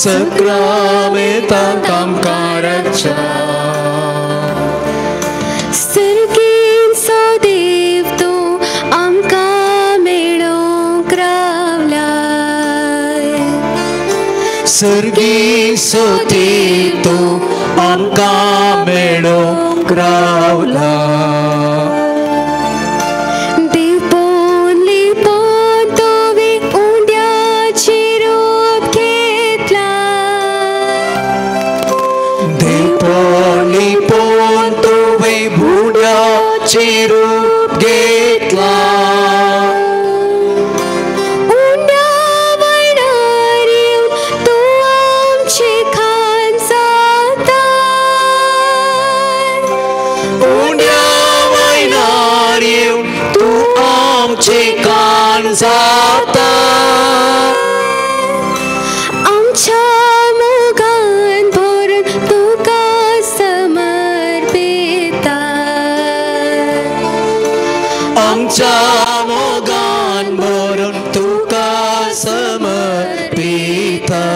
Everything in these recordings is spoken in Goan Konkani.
सक्रामेंतांत आमकां रक्षा. सर्गीचो देव तूं आमकां मेळोंक रावलाय. सर्गीचो देव तूं आमकां मेळोंक रावलाय. देवपोन लिपोन तुवें उंड्याचें रूप घेतलां. देवपोन लिपोन तुवें उंड्याचें रूप घेतलां. उंड्या वयणार येवन तूं आमचें खाण जाता. उंड्या वयणार येवन तूं आमचें खाण जाता. आमच्या मोगान भरून तुका समर्पिता. आमच्या मोगान भरून तुका समर्पिता.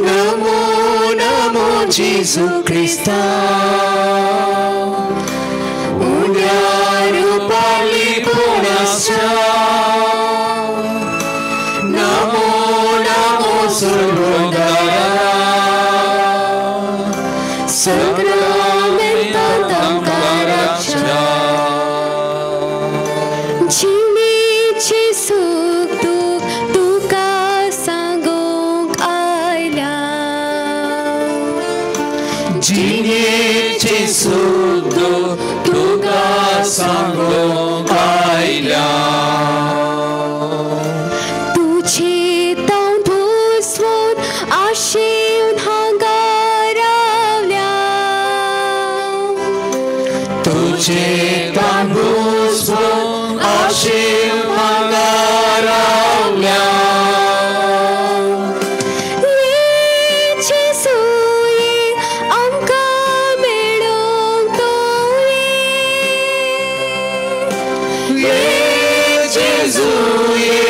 नमो नमो जेजू क्रिस्ता, उंड्या रुपार लिपून आसच्या. नमो नमो सुरबुंदारा, सक्रामेंतांत आमकां रक्षा. जिणेचें सूख दूख तुका सांगूंक आयल्या. जिणेचें सूख दूख तुका सांगूंक आयल्या. तुजे तावन भुसवून आशेवन हांगा रावल्या. तुजे तावन भुसवून आशेवन हांगा रावल्या. ये जेजू ये आमकां मेळोंक तूं ये. ये जेजू ये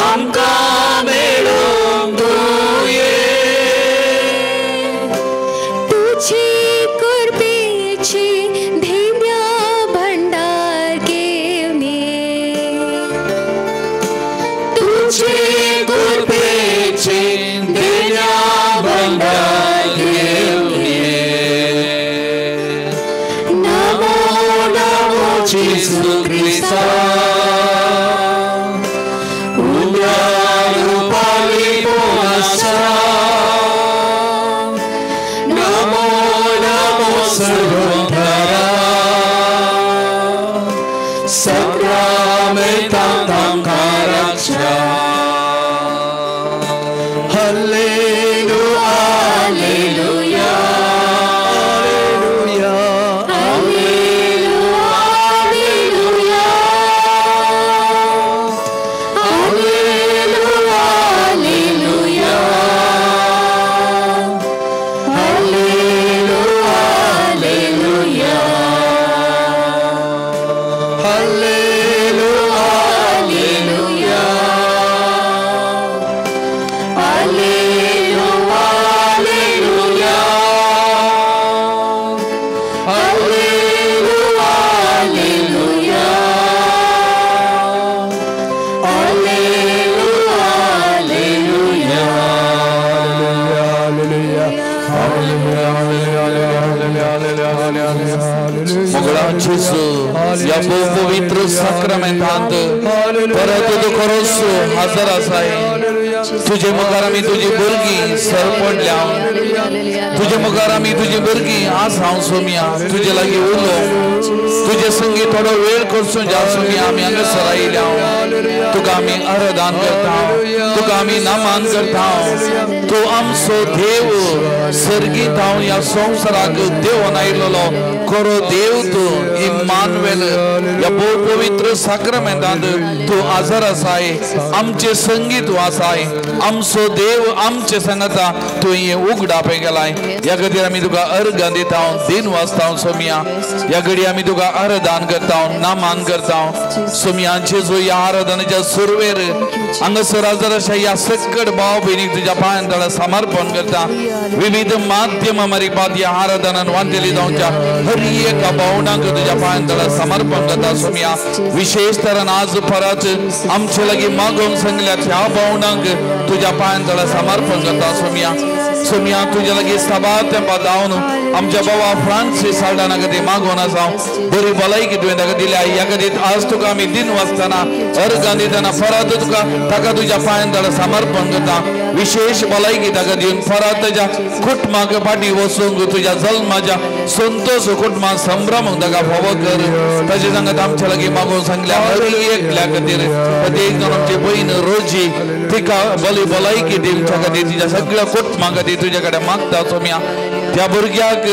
आमकां मेळोंक तूं ये. तुजी कृपेची धेन्या भंडार घेवन ये. तुजी कृपेची देण्या भंडार घेवन ये. नमो नमो जेजू क्रिस्ता, उंड्या रुपार लिपून आसच्या. नमो नमो सर्वोद्धारा, सक्रामेंतांत आमकां रक्षा. Hallelujah, hallelujah, hallelujah, hallelujah, hallelujah, hallelujah, hallelujah, hallelujah, hallelujah, hallelujah, hallelujah, hallelujah, hallelujah, hallelujah, hallelujah. मोगळा जेजू ह्या पवित्र साक्रामेंतांत परत तुजो खरोच हजर आसाय. तुजे मुखार आमी तुजी भुरगीं सर पडल्या. तुजे मुखार आमी तुजी भुरगीं आज हांव सोमया तुजे लागीं उलो तुजे संगी थोडो वेळ करचो ज्या सोमया आमी हांगासर आयल्या. तुका आमी आराधन करता, तुका आमी नमन करता. तूं आमचो देव सर्गीत हांव ह्या संवसाराक देवून आयिल्लो खरो देव तूं इम्मानुएल. ह्या भोव पवित्र साक्रामेंतांत तूं आजार आसाय, आमचे संगीत तूं आसाय. आमचो देव आमचे सांगता तूं हें उगडापें केलाय. ह्या खातीर आमी तुका अर्गां दिता, दिन वाचता सोमिया. ह्या घडी आमी तुका आराधन करता, नामान करता सोमिया. जेजू ह्या आराधनेच्या सुरवेर हांगासर हजर अशा ह्या सकट भाव भयणीक तुज्या पांयां तळा समर्पण करता. विविध माध्यमां मार्फत ह्या आराधनान वांटेली जावच्या हर एका भावनांक तुज्या पांयां तळा समर्पण करता सोमिया. विशेष तरान आज परत आमचे लागीं मागोवंक सांगल्या ह्या भावनांक तुज्या पांयां तळा समर्पण करता सोमिया. सोमिया तुज्या लागीं सबार तेंपा धांवन आमच्या बाबा फ्रांसीस साल्डाना खातीर मागोवन आसा, बरी भलायकी तुवें ताका दिल्या. ह्या खातीर आज तुका आमी दिन वाचतना अर्गां दितना परत तुका ताका तुज्या पांयां तळा समर्पण करता. विशेष भलायकी ताका दिवन परत ताच्या कुटुंबाक फाटीं वचूंक तुज्या जल्माच्या संतोष कुटुंबाक संभ्रम ताका फावो कर. ताचे सांगत आमच्या लागीं मागोवन सांगल्या हर एकल्या खातीर प्रत्येक जाण आमची भयण रोजी तिका बरी भलायकी दिवच्या खातीर तिच्या सगळ्या कुटुंबा खातीर तुज्या कडेन मागता सोमिया. त्या भुरग्याक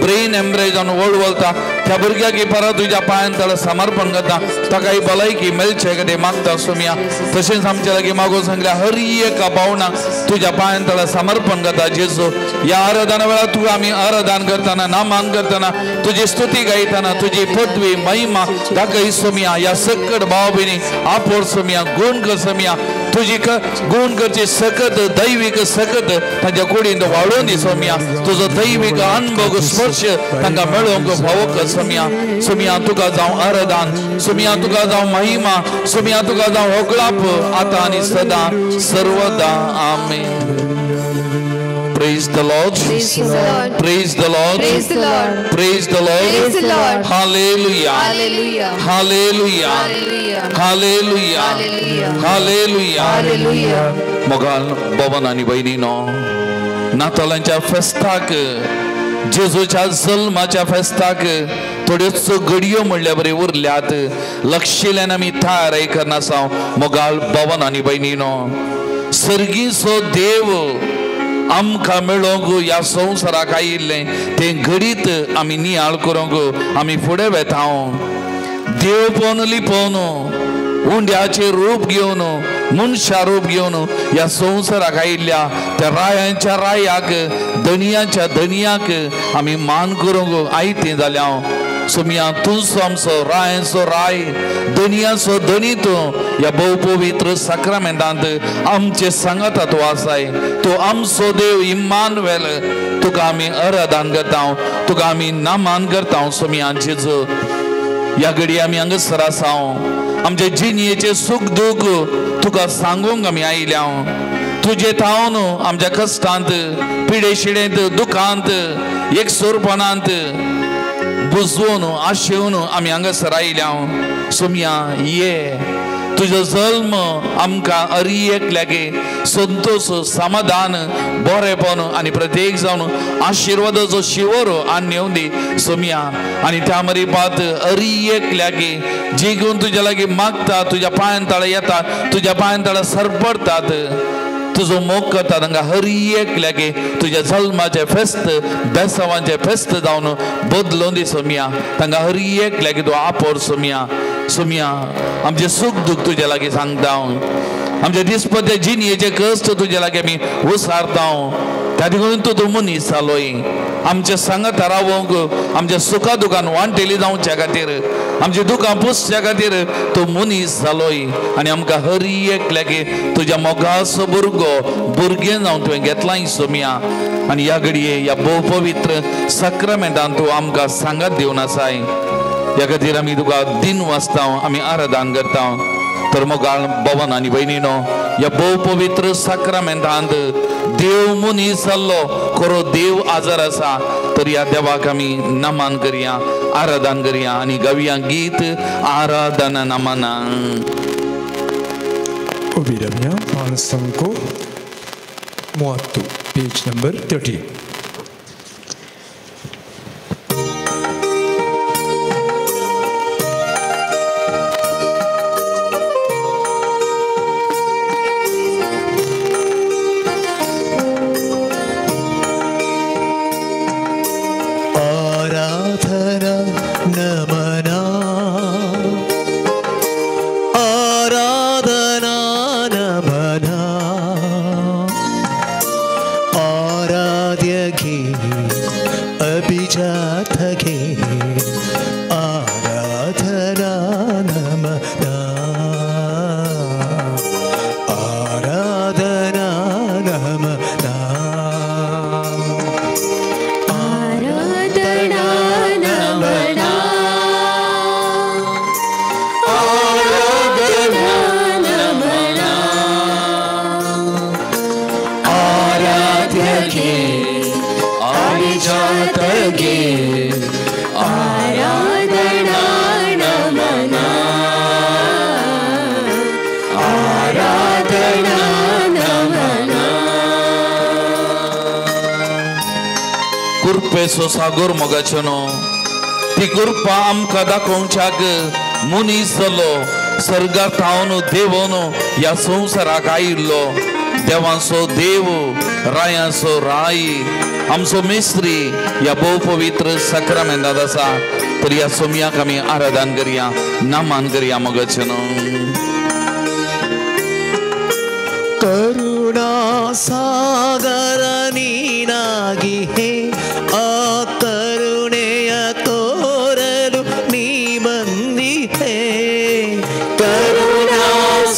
ब्रेन एम्ब्रेज जावन वळवळता त्या भुरग्याक परत तुज्या पांयां तळा समर्पण करता, ताका ही भलायकी मेळचे खातीर मागता सोमिया. तशेंच आमच्या लागीं मागोवन सांगल्या हर एका भावनाक तुज्या पांयां तळा समर्पण करता जेजू. ह्या आराधना वेळार तुका आमी आराधन करतना, नामान करतना, तुजी स्तुती गायतना तुजी पदवी महिमा दाखय सोमिया. ह्या सकट भाव भयणी आपोर सोमिया, गुण कर सोमिया, तुजी गुण करची सकत दैवीक सकत तांच्या कुडींत वाडोवन दी सोमिया. तुजो दैवीक अनुभव स्पर्श तांकां मेळोवंक फावो कर सोमिया. सोमिया तुका जावं आराधन, सोमिया तुका जावं महिमा, सोमिया तुका जावं होगळाप आतां आनी सदां सर्वदा. आमेन. Praise the Lord. Praise the Lord. Praise the Lord. Praise the Lord. Praise the Lord. Praise the Lord. Hallelujah. Hallelujah. Hallelujah. Hallelujah. Hallelujah. Hallelujah. Hallelujah. मोगाल भवन आनी भयणीनो, नातालांच्या फेस्ताक, जेजूच्या जल्माच्या फेस्ताक थोड्योच घडयो म्हणल्या बरी उरल्यात. लक्षिल्यान आमी तयार करनासा. मोगाल भवन आनी भयणीनो, सर्गीचो देव आमकां मेळोवंक ह्या संवसाराक आयिल्लें तें घडीत आमी नियाळ करूंक आमी फुडें वेता. देवपण लिपोवन उंड्याचें रूप घेवन मनशा रूप घेवन ह्या संवसाराक आयिल्ल्या त्या रायांच्या रायाक, धनयाच्या धनयाक आमी मान करूंक आयतें जाल्या. सोमिया तूंचो आमचो रायांचो राय, धनयाचो धनी तूं ह्या भोव पवित्र साक्रामेंतांत आमचे सांगाता तूं आसाय. तूं आमचो देव इम्मानुएल, तुका आमी आराधन करता, तुका आमी नामान करता सोमिया जेजू. ह्या घडी आमी हांगासर आसा, आमचे जिणयेचें सूख दूख तुका सांगूंक आमी आयल्या. तुजे थावन आमच्या कश्टांत, पिडेशिडेंत, दुखांत, एकसुरपणांत बुजवून आशेवन आमी हांगासर आयल्या. सोमिया ये तुजो जल्म आमकां हर एकल्यागे संतोष, समाधान, बरेपण आनी प्रत्येक जावन आशिर्वादाचो शिवर आनी येवन दी सोमिया. आनी त्या मरिपात हर एकल्यागे जी घेवन तुज्या लागीं मागता, तुज्या पांयां तळा येता, तुज्या पांयां तळा सरपडटात, तुजो मोग करता, तांकां हर एकल्यागे तुज्या जल्माचें फेस्त, बेसावांचें फेस्त जावन बदलून दी सोमिया. तांकां हर एकल्यागे तूं आपोर सोमिया. सोमिया आमचें सूख दूख तुज्या लागीं सांगता, आमचे दिसपट्टे जिणयेचे कश्ट तुज्या लागीं आमी उसारता. त्या देखून तूं मनीस जालोय आमच्या सांगाता रावोंक, आमच्या सुखा दुखान वांटेली जावच्या खातीर, आमची दुखां पुसच्या खातीर तूं मनीस जालोय आनी आमकां हर एकल्यागे तुज्या मोगाचो भुरगो भुरगें जावन तुवें घेतलाय सोमिया. आनी ह्या घडये ह्या भोव पवित्र साक्रामेंतान तूं आमकां सांगात दिवन आसाय. ह्या खातीर आमी तुका दिन वाचता, आमी आराधन करता. तर मोगाळ भवन आनी भयणीनो, ह्या भोव पवित्र साक्रामेंतांत देव मनीस जाल्लो खरो देव आजार आसा, तर ह्या देवाक आमी नमन करया, आराधन करया आनी गावया गीत आराधना नमना. उबी रावया पांच 30, पेज नंबर 30. आराधना नमना, आराध्य आराध्यगे अभिजातगे आराधना नमना आराधना नमना आराधना नमना आराधना नमना आराध्यगे अभिजातगे आराधना नमना आराधना नमना. कृपेचो सागोर मोगाचो न्हू ती कृपा आमकां दाखोवच्याक मनीस जालो सर्गार थावन देवोन ह्या संवसाराक आयिल्लो देवांचो देव रायांचो राय आमचो मिस्त्री ह्या भोव पवित्र साक्रामेंतांत आसा. तर ह्या सोमयाक आमी आराधन करया नमन करया मोगाचो न्हू. करुणा सागर ನೀನಾಗಿಹೆ ಆ ಕರುಣೆಯ ತೋರಲು ನೀ ಬಂದಿಹೆ ಕರುಣಾ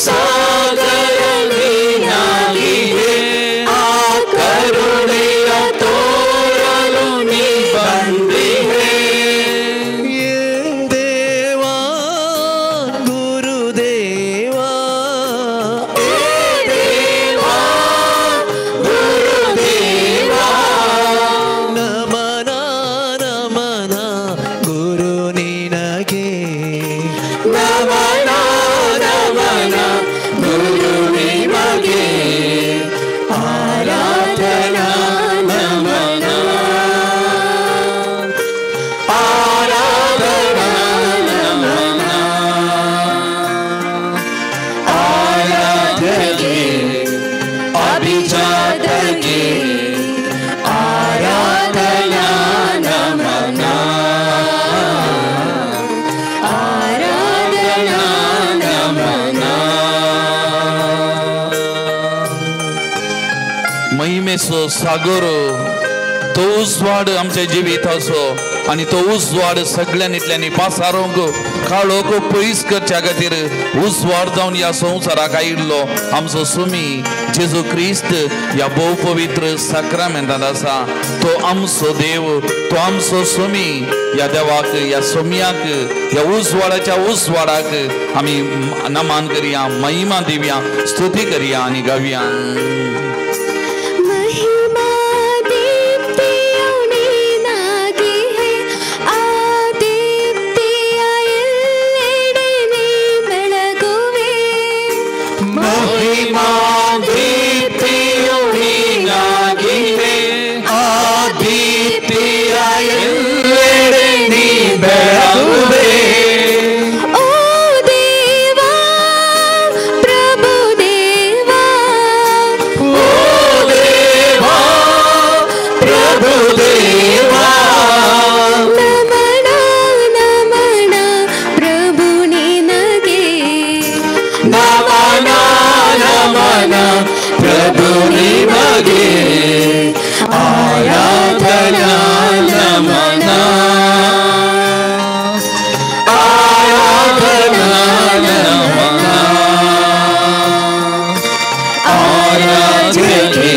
ಸಾಗರ ನೀನಾಗಿಹೆ ಆ ಕರುಣೆಯ ತೋರಲು ನೀ ಬಂದಿಹೆ. ಏ ದೇವಾ ಗುರುದೇವಾ ಏ ದೇವಾ ಗುರುದೇವಾ ನಮನ ನಮನ ಗುರು ನಿನಗೆ ನಮನ ನಮನ ಗುರು ನಿಮಗೆ ಆರಾಧನಾ ನಮನ ಆರಾಧನಾ ನಮನ ಆರಾಧಗೆ ಅಭಿಜಾತಗೆ ಆರಾಧನಾ ನಮನ ಆರಾಧನಾ ನಮನ. महिमेचो सागर तो उजवाड आमच्या जिविताचो आनी तो उजवाड सगळ्यांनी पासारोंक काळोख पयस करच्या खातीर उजवाड जावन ह्या संवसाराक आयिल्लो आमचो सुमी जेजू क्रिस्त ह्या भोव पवित्र साक्रामेंतांत आसा. तो आमचो देव तो आमचो सुमी. ह्या देवाक ह्या सोमयाक ह्या उजवाडाच्या उजवाडाक आमी नमन करया महिमा दिवया स्तुती करया आनी गावया. महिमा दीप्तियु ನೀನಾಗಿಹೆ ಆ ದೀಪ್ತಿಯ ಎಲ್ಲೆಡೆ ನೀ ಬೆಳಗುವೆ. ಮಹಿಮಾ ದೀಪ್ತಿಯು ನೀನಾಗಿಹೆ ಆ ದೀಪ್ತಿಯ ಎಲ್ಲೆಡೆ ನೀ ಬೆಳಗುವೆ. ಓ ದೇವಾ ಪ್ರಭು ದೇವಾ ಓ ದೇವಾ ಪ್ರಭು ದೇವಾ ನಮನ ನಮನ ಪ್ರಭು ನಿನಗೆ ನಮನ ನಮನ ಪ್ರಭು ನಿಮಗೆ ಆರಾಧನಾ ನಮನ ಆರಾಧನಾ ನಮನ ಆರಾಧ್ಯಗೆ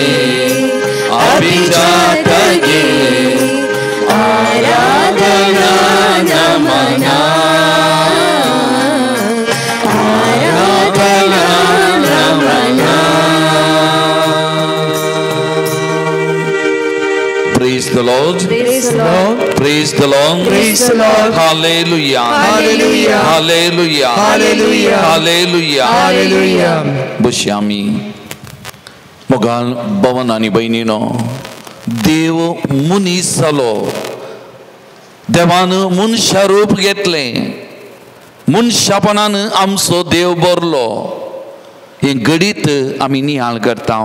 ಅಭಿಜಾತಗೆ ಆರಾಧನಾ ನಮನ ಆರಾಧನಾ ನಮನ. Praise the Lord. Praise the Lord. Praise the Lord. Praise the Lord. Hallelujah. Hallelujah. Hallelujah. Hallelujah. Hallelujah. Hallelujah. बश्यामी मोगाल भवन आनी भयणीनो देव मनीस जालो देवान मनशा रूप घेतलें मनशापणान आमचो देव बरलो. हें घडीत आमी नियाळ करता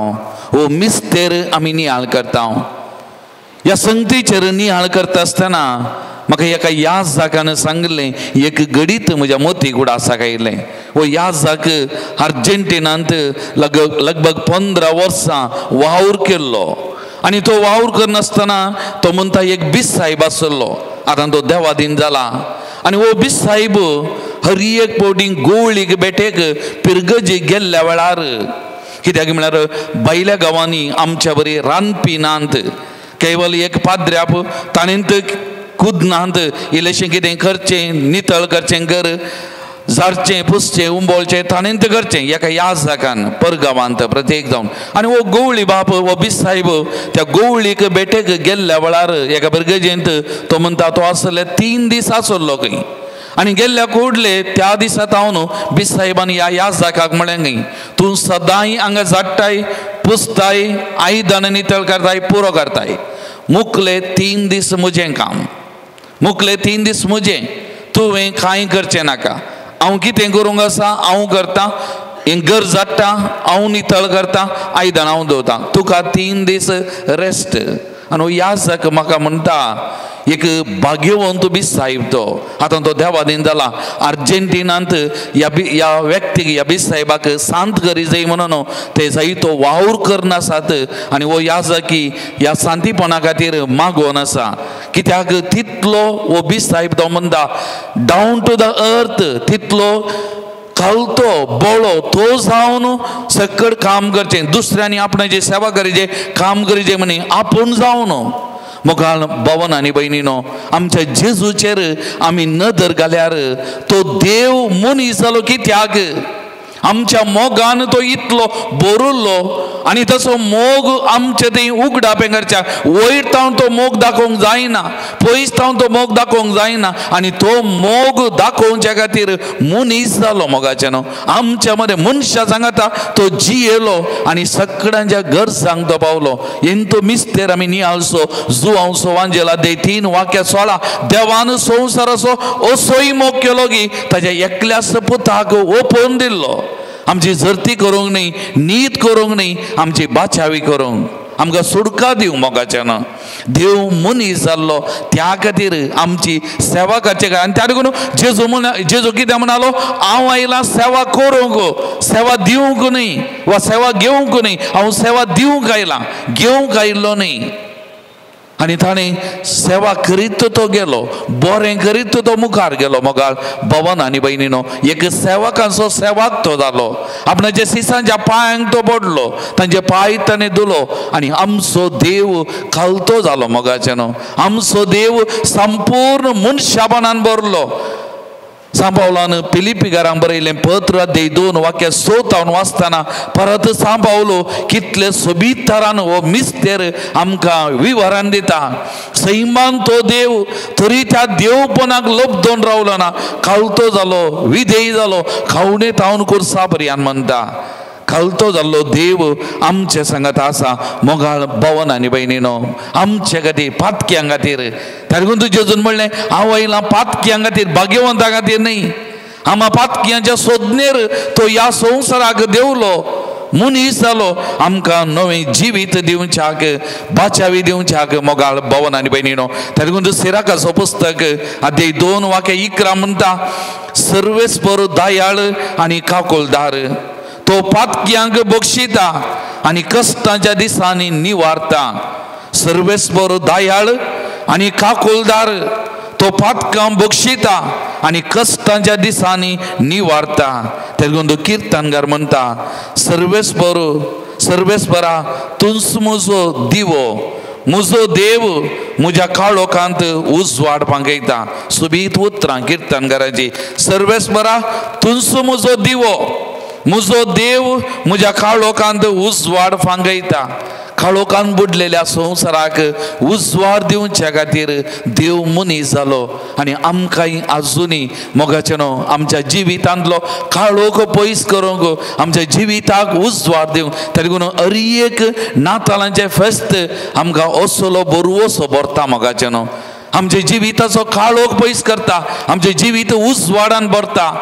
वो मिस्तेर आमी नियाळ करता. ह्या संगतीचेर नियाळ करता आसतना म्हाका एका याजाकान सांगलें एक घडीत म्हज्या मोती उडासाक आयलें. वो याजाक अर्जेंटिनांत लगभग 15 वर्सां वावर केल्लो आनी तो वावर करनासतना तो म्हणटा एक बीस साहेब आसलो, आतां तो देवादीन जाला. आनी हो बीस साहेब हर एक फावटी गोवळीक बेटेक पिरगजेक गेल्ल्या वेळार, कित्याक म्हळ्यार भायल्या गांवांनी आमच्या बरी रांदपी नात, केवल एक पाद्र्याप ताणें कुदनात, इल्लेशें कितें करचें, नितळ करचें, घर झाडचें पुसचें उंबोळचें ताणें करचें एका याजकान परगांवांत प्रत्येक जावन. आनी हो गोवळी बाप हो बीस साहेब त्या गोवळीक बेटेक गेल्ल्या वेळार एका पिरगजेंत तो म्हणटा तो आसले 3 दीस आसलो खंय. आनी गेल्ल्या कोडले त्या दिसा तावन बीस साहेबान ह्या याजकाक म्हणलें खंय, तूं सदांय हांगा झाडटाय पुसताय आयदनां नितळ करताय पुरो करताय, मुकले 3 दीस म्हजें काम, मुकले 3 दीस म्हजें, तुवें कांय करचें नाका, हांव कितें करूंक आसा हांव करतां, हें घर झाडटा हांव नितळ करता आयदनां हांव दवरता, तुका 3 दीस रेस्ट. आनी हो याजक म्हाका म्हणटा एक भाग्यवंत बीस साहेब तो, आतां तो देवादीन जाला. अर्जेंटिनांत ह्या व्यक्तीक ह्या बीस साहेबाक सांत करी जाय म्हणून ते जायतो वावर करना आसात. आनी हो याजकी ह्या सांतीपणा खातीर मागोवन आसा, कित्याक तितलो हो बीस साहेब तो म्हणटा डावन टू the earth, तितलो खालतो बोळो तो जावन सकड काम करचें, दुसऱ्यांनी आपणाची सेवा करीचे काम करीचे म्हणी आपूण जावन. मुखार भवन आनी भयणीनो, आमच्या जेजूचेर आमी नदर घाल्यार तो देव मनीस जालो कित्याक आमच्या मोगान तो इतलो बोरुल्लो आनी तसो मोग आमचे थंय उगडापें करच्या वयर तावन तो मोग दाखोवंक जायना, पयस तावन तो मोग दाखोवंक जायना, आनी तो मोग दाखोवच्या खातीर मनीस जालो मोगाचें न्हू. आमच्या मदें मनशां सांगाता तो जियेलो आनी सगळ्यांच्या गरजांक तो पावलो. हेंतो मिस्तेर आमी नियाळसो जुवांसो वांजेला दे 3:16 देवान संवसाराचो असोय मोग केलो की ताज्या एकल्याच पुताक ओपोवन दिल्लो, आमची झरती करूंक न्ही, नीत करूंक न्ही, आमची बाचावी करूंक, आमकां सुडका दिवंक मोगाच्यान देव मनीस जाल्लो. त्या खातीर आमची सेवा करचे काय. आनी त्या देखून जेजू जेजू कितें म्हणालो, हांव आयला सेवा करूंक, सेवा दिवंक न्ही वा सेवा घेवंक न्ही, हांव सेवा दिवंक आयला, घेवंक आयिल्लो न्ही. आनी ताणें सेवा करीत तो गेलो, बरें करीत तो मुखार गेलो. मोगाळ भवन आनी भयणीनो, एक सेवकांचो सेवक तो जालो, आपणाच्या सिसांच्या पांयांक तो पडलो, तांचे पांय ताणें धुलो आनी आमचो देव खालतो जालो. मोगाचें न्हू, आमचो देव संपूर्ण मनशापणान भरलो. सांपावलान पिलिपीकारांक बरयलें पत्र 2:6 वाचतना परत सांपावलो कितले सोबीत तरान हो मिस्तेर आमकां विवरण दिता. सैमान तो देव तरी त्या देवपणाक लब्दोन रावलो ना, खालतो जालो, विधेयी जालो, खावणे तावन कुर्सा पर्यान म्हणटा खालतो जाल्लो देव आमचे सांगात आसा. मोगाळ भवन आनी भयणीनो, आमचे खातीर पातक्यां खातीर ताका जेजून म्हणलें, हांव आयलां पातक्यां खातीर, भाग्यवंता खातीर न्ही. आमा पातक्यांच्या सोदनेर तो ह्या संवसाराक देवलो, मनीस जालो, आमकां नवें जिवीत दिवच्याक, बाचावी दिवच्याक. मोगाळ भवन आनी भयणीनो, ताका सिराकाचो पुस्तक 2:11 म्हणटा, सर्वेस्पर दयाळ आनी काकुळदार, तो पातक्यांक बक्षिता आनी कश्टांच्या दिसांनी निवारता. सर्वेस्पर दयाळ आनी काकुळदार, तो पातकां बक्षिता आनी कश्टांच्या दिसांनी निवारता. तेलगून तो किर्तनकार म्हणटा, सर्वेस्पर सर्वेस्परा तूंच म्हजो दिवो, म्हजो देव म्हज्या काळोखांत उजवाड पांगयता. सोबीत उतरां किर्तनकाराची, सर्वेस्परा तूंच म्हजो दिवो, म्हजो देव म्हज्या काळोखांत उजवाड फांगयता. काळोखान बुडलेल्या संवसाराक उजवाड दिवच्या खातीर देव मनीस जालो आनी आमकांय आजुनूय मोगाचें न्हू आमच्या जिवितांतलो काळोख पयस करूंक, आमच्या जिविताक उजवाड दिवंक. ताका लागून हर एक नातालांचें फेस्त आमकां असलो बरवसो भरता. मोगाचें न्हू आमच्या जिविताचो काळोख पयस करता, आमचें जिवीत उजवाडान भरता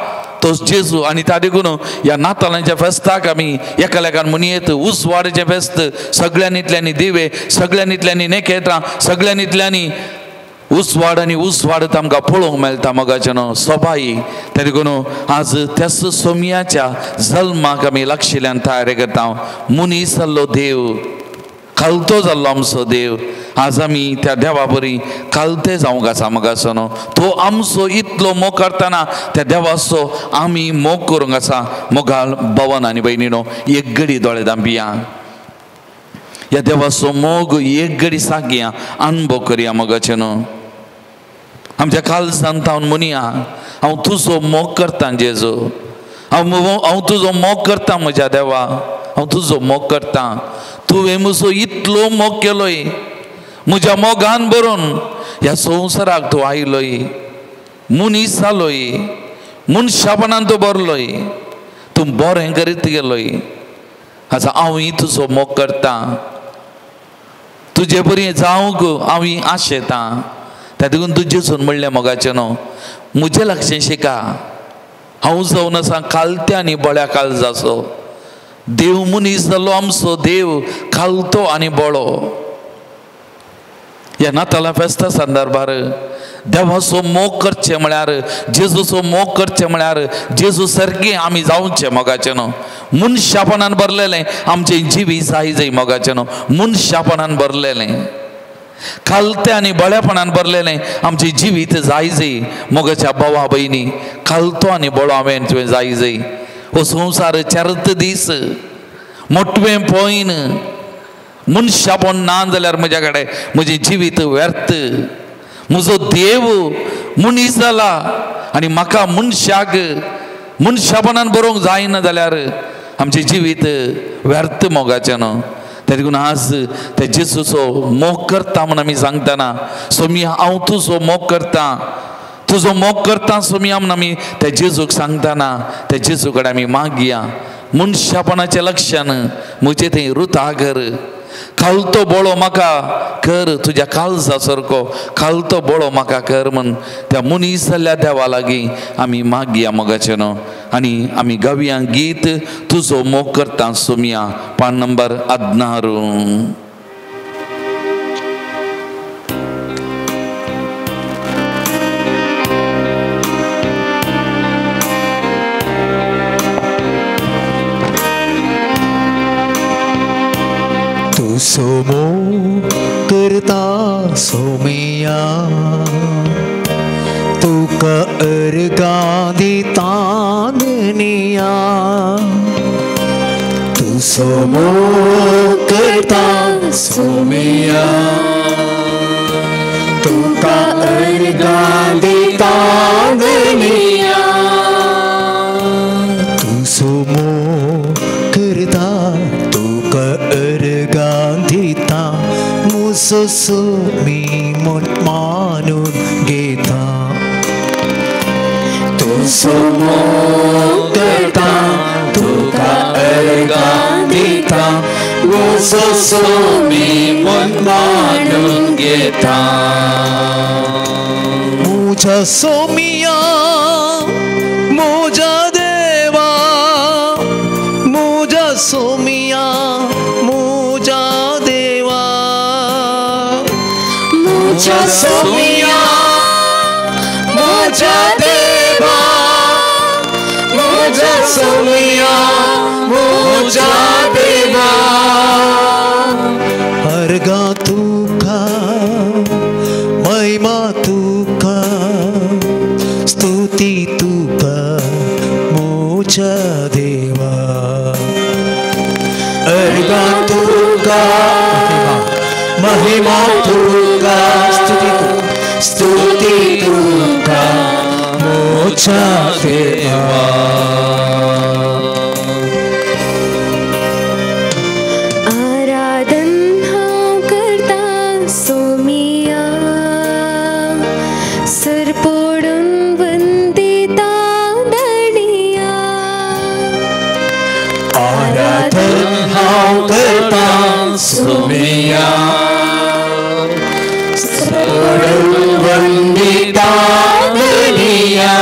तो जेजू. आनी त्या देखून ह्या नातालांच्या फेस्ताक आमी एकालेकान म्हणयेत उजवाडाचें फेस्त, सगळ्यांनीतल्यांनी दिवे, सगळ्यांनीतल्यांनी नेकेत्रां, सगळ्यांनीतल्यांनी उजवाड आनी उजवाड आमकां पळोवंक मेळटा. मोगाचें न्हू सोबाई. त्या देखून आज त्याच सोमयाच्या जल्माक आमी लागशिल्ल्यान तयारी करता. मनीस जाल्लो देव खालतो जाल्लो आमचो देव. आज आमी त्या देवा बरी खालते जावंक आसा मोगाचो न्हू. तो आमचो इतलो मोग करतना त्या देवाचो आमी मोग करूंक आसा. मोगाल भवन आनी भयणीनो एक घडी दोळे धांपिया, ह्या देवाचो मोग एक घडी सागया, अनुभव करया मोगाचें न्हू. आमच्या काळजान तावन म्हणया, हांव तुजो मोग करता जेजू, हांव तुजो मोग करता म्हज्या देवा, हांव तुजो मोग करता. तुवें म्हजो इतलो मोग केलोय, म्हज्या मोगान भरून ह्या संवसाराक तूं आयलोय, मनीस जालोय, मनशापणान तूं भरलोय, तूं बरें करीत गेलोय. आतां हांवूय तुजो मोग करता, तुजे बरी जावंक हांवूय आशेतां. त्या देखून तूं जेजून म्हणलें मोगाचें न्हू, म्हजें लागचें शिका, हांव जावन आसा खालत्या आनी बळ्या काळजाचो. देव मनीस जालो आमचो देव खालतो आनी बळो. ह्या नातालां फेस्ता संदर्भार देवाचो मोग करचें म्हळ्यार, जेजूचो मोग करचें म्हळ्यार जेजू सारकें आमी जावचें मोगाचें न्हू. मनशापणान भरलेलें आमचें जिवीत जाय जाय मोगाचें न्हू. मनशापणान भरलेलें, खालतें आनी बळेपणान भरलेलें आमचें जिवीत जाय जाय मोगाच्या भावा भयणी. खालतो आनी बळो हांवें तुवें जाय जाय. हो संवसार चारत दीस मोटवें पळयन, मनशापण ना जाल्यार म्हज्या कडेन म्हजें जिवीत व्यर्थ. म्हजो देव मनीस जाला आनी म्हाका मनशाक मनशापणान बरोवंक जायना जाल्यार आमचें जिवीत व्यर्थ मोगाचें न्हू. त्या देखून आज त्या जेजूचो मोग करता म्हूण आमी सांगतना, सोमिया हांव तुजो मोग करता, तुजो मोग करता सोमिया म्हूण आमी त्या जेजूक सांगतना त्या जेजू कडेन आमी मागया, मनशापणाचें लक्षण म्हजें थंय रुतागर, खालतो बळो म्हाका कर तुज्या काळजा सारको, खालतो बळो म्हाका कर म्हूण त्या मनीस जाल्ल्या देवा लागीं आमी मागया मोगाचें न्हू. आनी आमी गावया गीत तुजो मोग करता सोमिया, पान नंबर 16. सोमो करता सोमिया, तुका अर्गां दिता धनिया. तूं सोमो करता सोमिया, तुका अर्गां दिता धनिया. तूं सोमो करता, तुका अर्गां दिता, मुसो सोमी मानून घेता. तूं सोमो करता, तुका अर्गां दिता, मुसो सोमी मानून घेता. मुझा सोमिया मुझा देवा, मुझा सोमिया मुझा देवा, मुझा सोमिया मुझा देवा, मुझा सोमिया मुझा देवा. अर्गां तुका महिमा तुका, स्तुती तुका मुझा देवा. अर्गां तुका महिमा तुका, स्तुती स्तुती तुका मुझा देवा. आराधन हांव करता सोमिया, सरपोडून वंदिता धनिया. आराधन हांव करता सोमिया, सरपोडून वंदिता धनिया.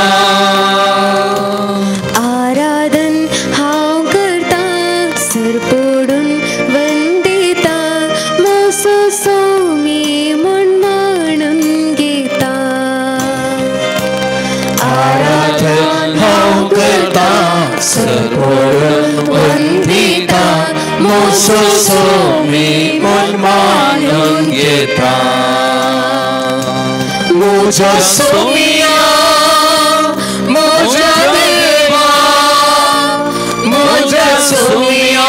आराधन हांव करता सरपोडून वंदिता, मोसो सोमी म्हूण मानून घेता. आराधन हांव करता सरपोडून वंदिता, मोसो सोमी मन मानून घेता मुझा सोमिया मुझा देवा मुझा सोमिया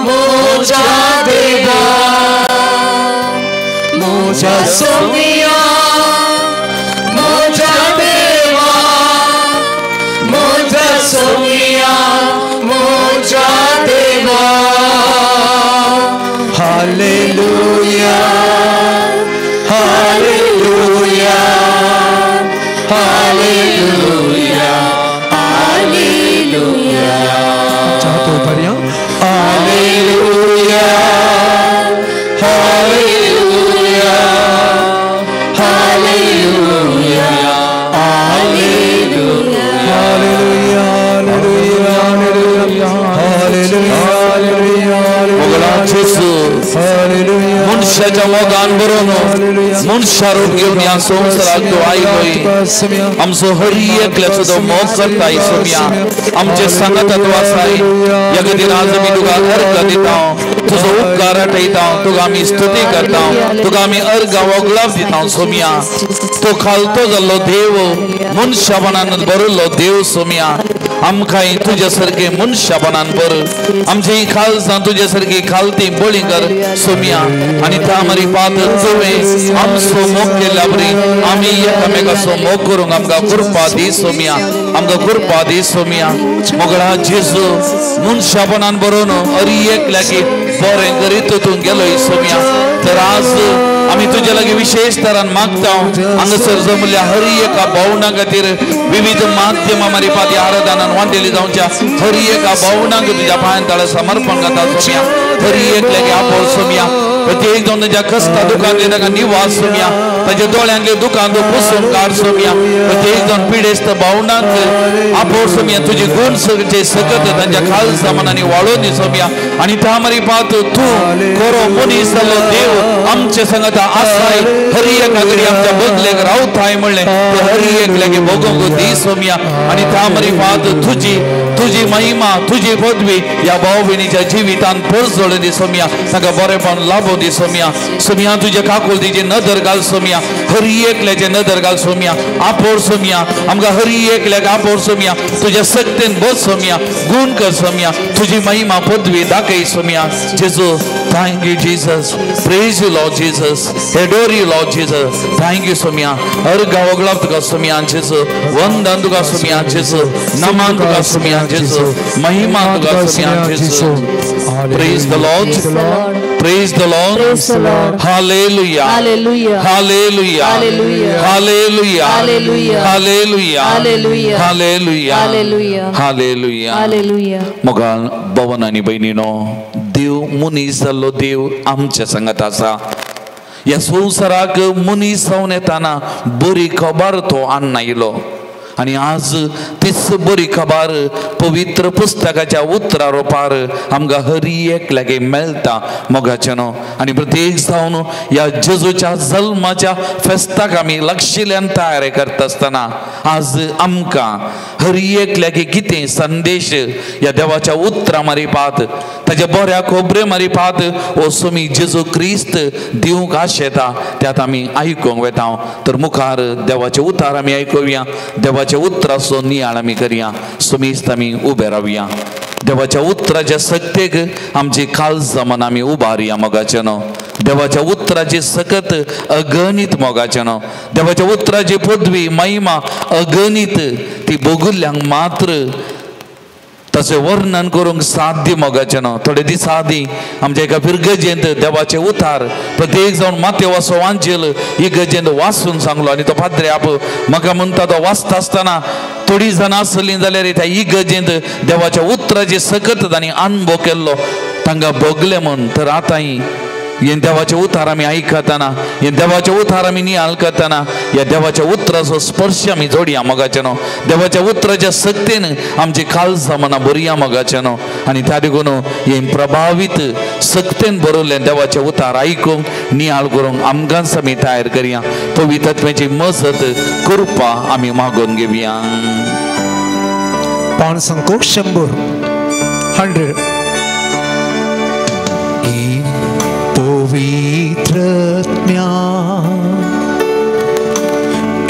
मुझा देवा मुझा सोमिया मुझा देवा मुझा सोमिया मुझा देवा हालेलुया हालेलुया हालेलुया हालेलुया चाहतो भरिया हालेलुया हालेलुया हालेलुया हालेलुया हालेलुया हालेलुया हालेलुया हालेलुया मोगला जेजू मनशाच्या मोगान बरोवन मनशा रूप घेवन ह्या संवसाराक तूं आयलोय आमचो हर एकल्याचो तो मोग करताय सोम्या आमचे सांगाता तूं आसाय ह्या खातीर आज आमी तुका अर्घ दिता तुजो उपकार आठयता तुका आमी स्तुती करता तुका आमी अर्घ वगळाप दिता सोम्या तो खालतो जाल्लो देव मनशापणान बरयल्लो देव सोम्या आमकां तुज्या सारके मनशापणान बर आमची खालसां तुज्या सारकी खालती बळी कर सोम्या आनी त्या मारी पात तुवें आमचो मोग केल्ल्या बरी आमी एकामेकाचो मोग करूंक आमकां कृपा दी सोम्या आमकां कृपा दी सोम्या मोगळा जेजू मनशापणान बरोवन अरी एकल्याकी बरें करीत तूं गेलोय सोम्या तर आज आमी तुज्या लागीं विशेष तरान मागता हांगासर जमल्या हर एका भावना खातीर विविध माध्यमां मारिफात ह्या आराधनान वांटेली जावच्या हर एका भावनाक तुज्या पांयां तळा समर्पण करता सोम्या हर एकल्याक आपोल सोम्या प्रत्येक जावन ताच्या कश्टा दुखांतले ताका निवास सोम्या ताच्या दोळ्यांतले दुखां तूं पुसून काड सोम्या प्रत्येक जावन पिडेस्त भावनाक आपोल सोम्या तुजी गुण सगळे सकत तांच्या खालसा मनांनी वाळोवन दी सोम्या आनी त्या मारिफात तूं खरो मनीस जाल्लो देव आमचे संगत आसाय हर एका कडेन आमच्या बदलेक रावताय म्हणलें ते हर एकल्याक भोगोवंक दी सोम्या आनी त्या मारिफात तुजी तुजी महिमा तुजी पदवी ह्या भाव भयणीच्या जिवितान परजळून दी सोम्या ताका बरेपण लाभोवं दी सोम्या सोम्या तुज्या काकुळतीची नदर घाल सोम्या हर एकल्याचे नदर घाल सोम्या आपोर सोम्या आमकां हर एकल्याक आपोर सोम्या तुज्या सक्तेन बस सोम्या गुण कर सोम्या तुजी महिमा पदवी दाखय सोम्या जेजू thank you Jesus praise you Lord Jesus adore you Lord Jesus thank you Saumya हर गांव तुका सोम्या जेजू वंदन तुका सोम्या जेजू नमन तुका सोम्या जेजू महिमा तुका सोम्या जेजू Praise the Lord. Praise the Lord. Praise the Lord. Hallelujah. Hallelujah. Hallelujah. Hallelujah. Hallelujah. Hallelujah. Hallelujah. Hallelujah. Hallelujah. Hallelujah. Hallelujah. Hallelujah. मोगाल भवन आनी भयणीनो देव मनीस जाल्लो देव आमच्या संगत आसा ह्या संवसाराक मनीस जावन येताना बरी खबर तो हाडून आयलो आनी आज तीच बरी खबर पवित्र पुस्तकाच्या उतरा रुपार आमकां हर एकल्याक मेळटा मोगाचें न्हू आनी प्रत्येक जावन ह्या जेजूच्या जल्माच्या फेस्ताक आमी लक्षिल्यान तयारी करता आसतना आज आमकां हर एकल्याक कितें संदेश ह्या देवाच्या उतरा मारिफात ताच्या बऱ्या खोबरे मारिफात हो सोमी जेजू क्रिस्त दिवंक आशेता त्यात आमी आयकूंक वेता तर मुखार देवाचे उतार आमी आयकुया देवाच्या उतराचो नियाळ आमी करया सुमेस्त आमी उबे रावया देवाच्या उतराच्या सक्तेक आमची काळजां मनां आमी उबारया मोगाचें न्हू देवाच्या उतराची सकत अगणीत मोगाचें न्हू देवाच्या उतराची पदवी महिमा अगणीत ती भोगुल्ल्यांक मात्र ताचें वर्णन करूंक साध्य मोगाचें न्हू थोडे दीस आदीं आमच्या एका फिरगजेंत देवाचे उतार प्रत्येक जावन मातेवाचो वांजेल इगर्जेंत वाचून सांगलो आनी तो पाद्रे आप म्हाका म्हणटा तो वाचता आसतना थोडीं जाणां आसलीं जाल्यार त्या इगर्जेंत देवाच्या उतराची सकत तांणी अनुभव केल्लो तांकां भोगलें म्हूण तर आतांय हे देवाचे उतार आमी आयकतना हे देवाचे उतार आमी नियाळ करतना ह्या देवाच्या उतराचो स्पर्श आमी जोडया मोगाचें न्हू देवाच्या उतराच्या सक्तेन आमची काळजां मनां भरया मोगाचें न्हू आनी त्या देखून हे प्रभावीत सक्तेन बरयल्लें देवाचे उतार आयकूंक नियाळ करूंक आमकांच आमी तयार करया पवित्रत्वाची मजत कृपा आमी मागून घेवया पाण संको 100 100 ई पवित्र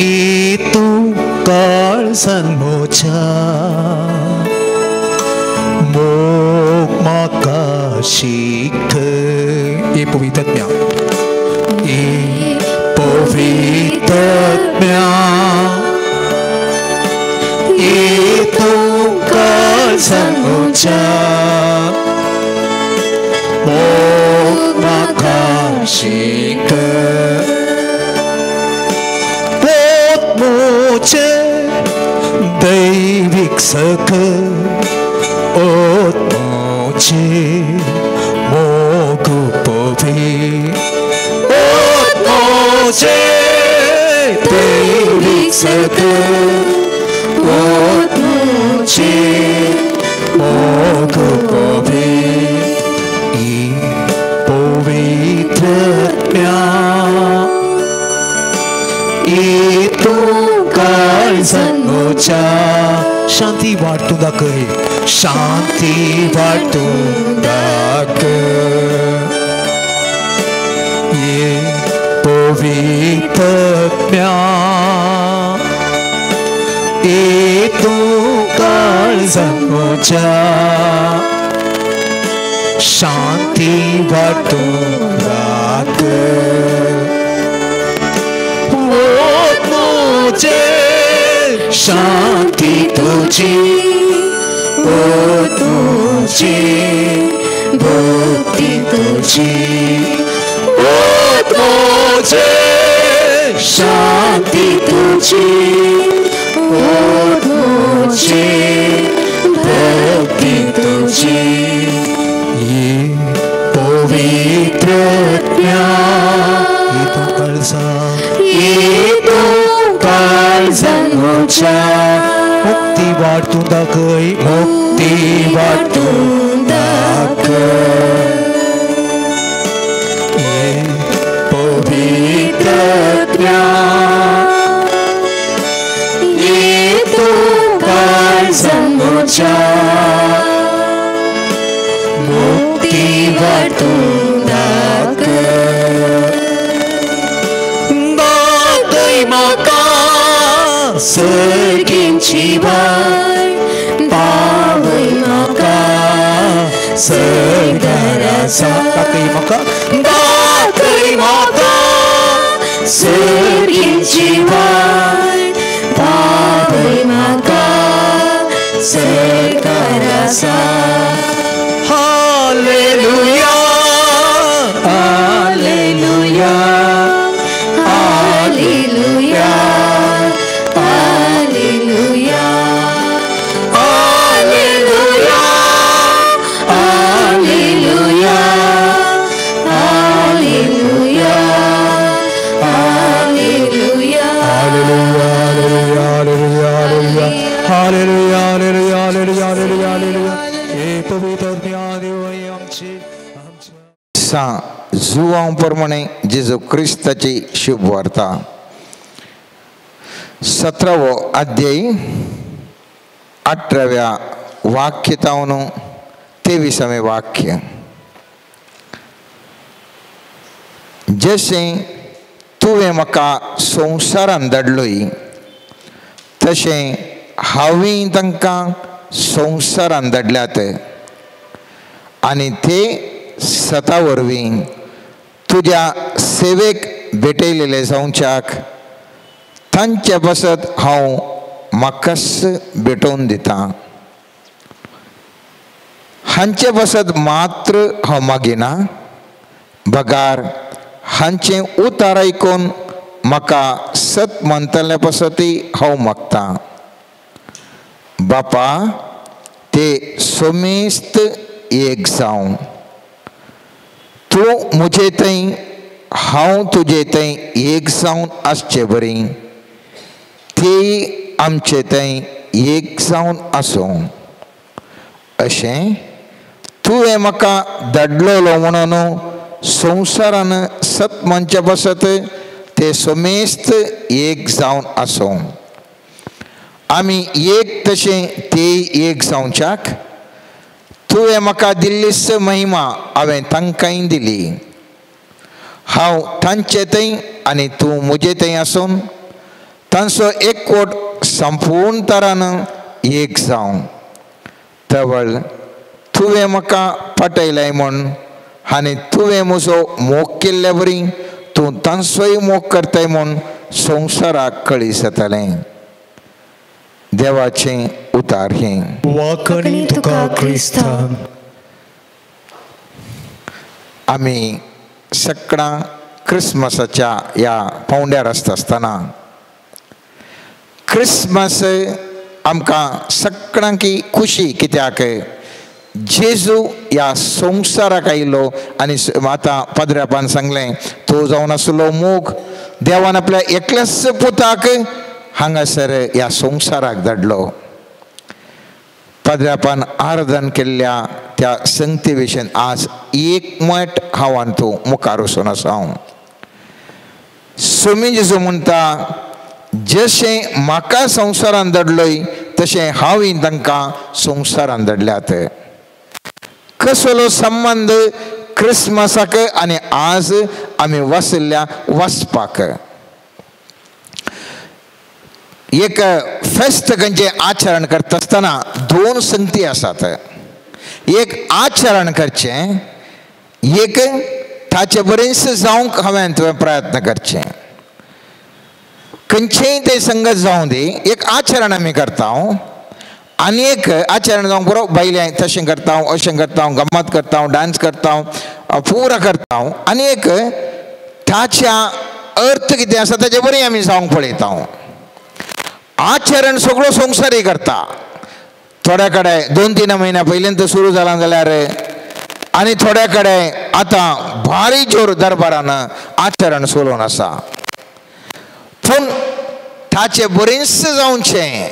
ई तूं काळजान म्हज्या मोग म्हाका शिकय. ई पवित्र ई पवित्र ई तूं काळजान म्हज्या मोग म्हाका शिकय. मोचे दैविक सख ओत मोचे मोग पवी ओत मोचे दैविक सख ओत मोचे मोग पवी ई पवित्र ई तूं काळजान म्हज्या शांती वांटूं दाखय शांती वांटूं दाखय ये पवित्र ई तूं काळजान म्हज्या शांती वांटूं दाखय. शांती तुझी ओ तुझी भक्ती तुझी ओ तुझे शांती तुझी ओ तुझी भक्ती तुझी ये पवित्र ये तूं काळजान ये तूं काळजान म्हज्या मुक्ती वांटूं दाखय मुक्ती वांटूं दाखय ये पवित्र ये तूं काळजान म्हज्या मुक्ती वांटूं दाखय. दाखय म्हाका सर्गींची वाट पावय म्हाका सर्गारासा दाखय म्हाका दाखय म्हाका सर्गींची वाट पावय म्हाका सर्गारासा. Hallelujah hallelujah hallelujah hallelujah hallelujah hallelujah hallelujah hallelujah hallelujah hallelujah hallelujah hallelujah hallelujah hallelujah. हे पवित्र देव आमचे सा जुवां प्रमाणे जेजू क्रिस्ताची शुभ वार्ता 17वो अध्याय 18व्या वाक्य तावन 23वें वाक्य. जशें तुवें म्हाका संवसारान धाडलोय तशें हांवें तांकां संवसारान धाडल्यात आनी ते सता वरवीं तुज्या सेवेक भेटयलेले जावच्याक तांचे पासत हांव म्हाकाच भेटोवन दितां. हांचे पासत मात्र हांव मागिना बगार हांचें उतार आयकून म्हाका सत मानतल्या पासतय हांव मागतां. बापा ते सोमेस्त एक जावं, तूं म्हजे थंय हांव तुजे थंय एक जावन आसचे बरी ते आमचे थंय एक जावन आसूं. अशें तुवें म्हाका धाडलेलो म्हणून संवसारान सत मानचे पासत ते समेस्त एक जावन आसूं. आमी एक तशें ते एक जावच्याक तुवें म्हाका दिल्लीच महिमा हांवें तांकांय दिली. हांव तांचे थंय आनी तूं म्हजे थंय आसून तांचो एकवट संपूर्ण तरान एक जावं. तवळ तुवें म्हाका पाटयलें म्हूण आनी तुवें म्हजो मोग केल्ले वरी तूं तांचोय मोग करताय म्हूण संवसाराक कळी जातलें. देवाचें उतार हें. वाकणी तुका क्रिस्ता. आमी सगळ्यां क्रिसमसाच्या ह्या पावंड्यार आसता आसतना क्रिसमस आमकां सगळ्यांकी खुशी कित्याक जेजू ह्या संवसाराक आयलो आनी आतां पाद्र्यापान सांगलें तो जावन आसलो मोग. देवान आपल्या एकल्याच पुताक हांगासर ह्या संवसाराक धाडलो. पाद्र्यापान आराधन केल्ल्या त्या संगती विशयन आज एक मठ हांव आनी तूं मुखार वचून आसा. हांव स्वामी जेजू म्हणटा जशें म्हाका संवसारान धाडलोय तशें हांवूय तांकां संवसारान धाडल्यात. कसलो संबंद क्रिसमसाक आनी आज आमी वशिल्ल्या वचपाक? एक फेस्त खंयचें आचरण करता आसतना दोन संगती आसात. एक आचरण करचें, एक ताचे बरेंच जावंक हांवें तुवें प्रयत्न करचें. खंयचेंय तें संगत जावं दी, एक आचरण आमी करता आनी एक आचरण जावंक बरो बायलें तशें करता, अशें करता, गम्मत करता, डांस करता, पुरा करता आनी एक ताच्या अर्थ कितें आसा ताचे बरें आमी जावंक पळयता. आचरण सगळो संवसारी करता. थोड्या कडेन 2-3 म्हयन्या पयलीं तर सुरू जालां जाल्यार आनी थोड्या कडेन आतां भारी जोर दरबारान आचरण चलोवन आसा. पूण ताचें बरेंच जावचें,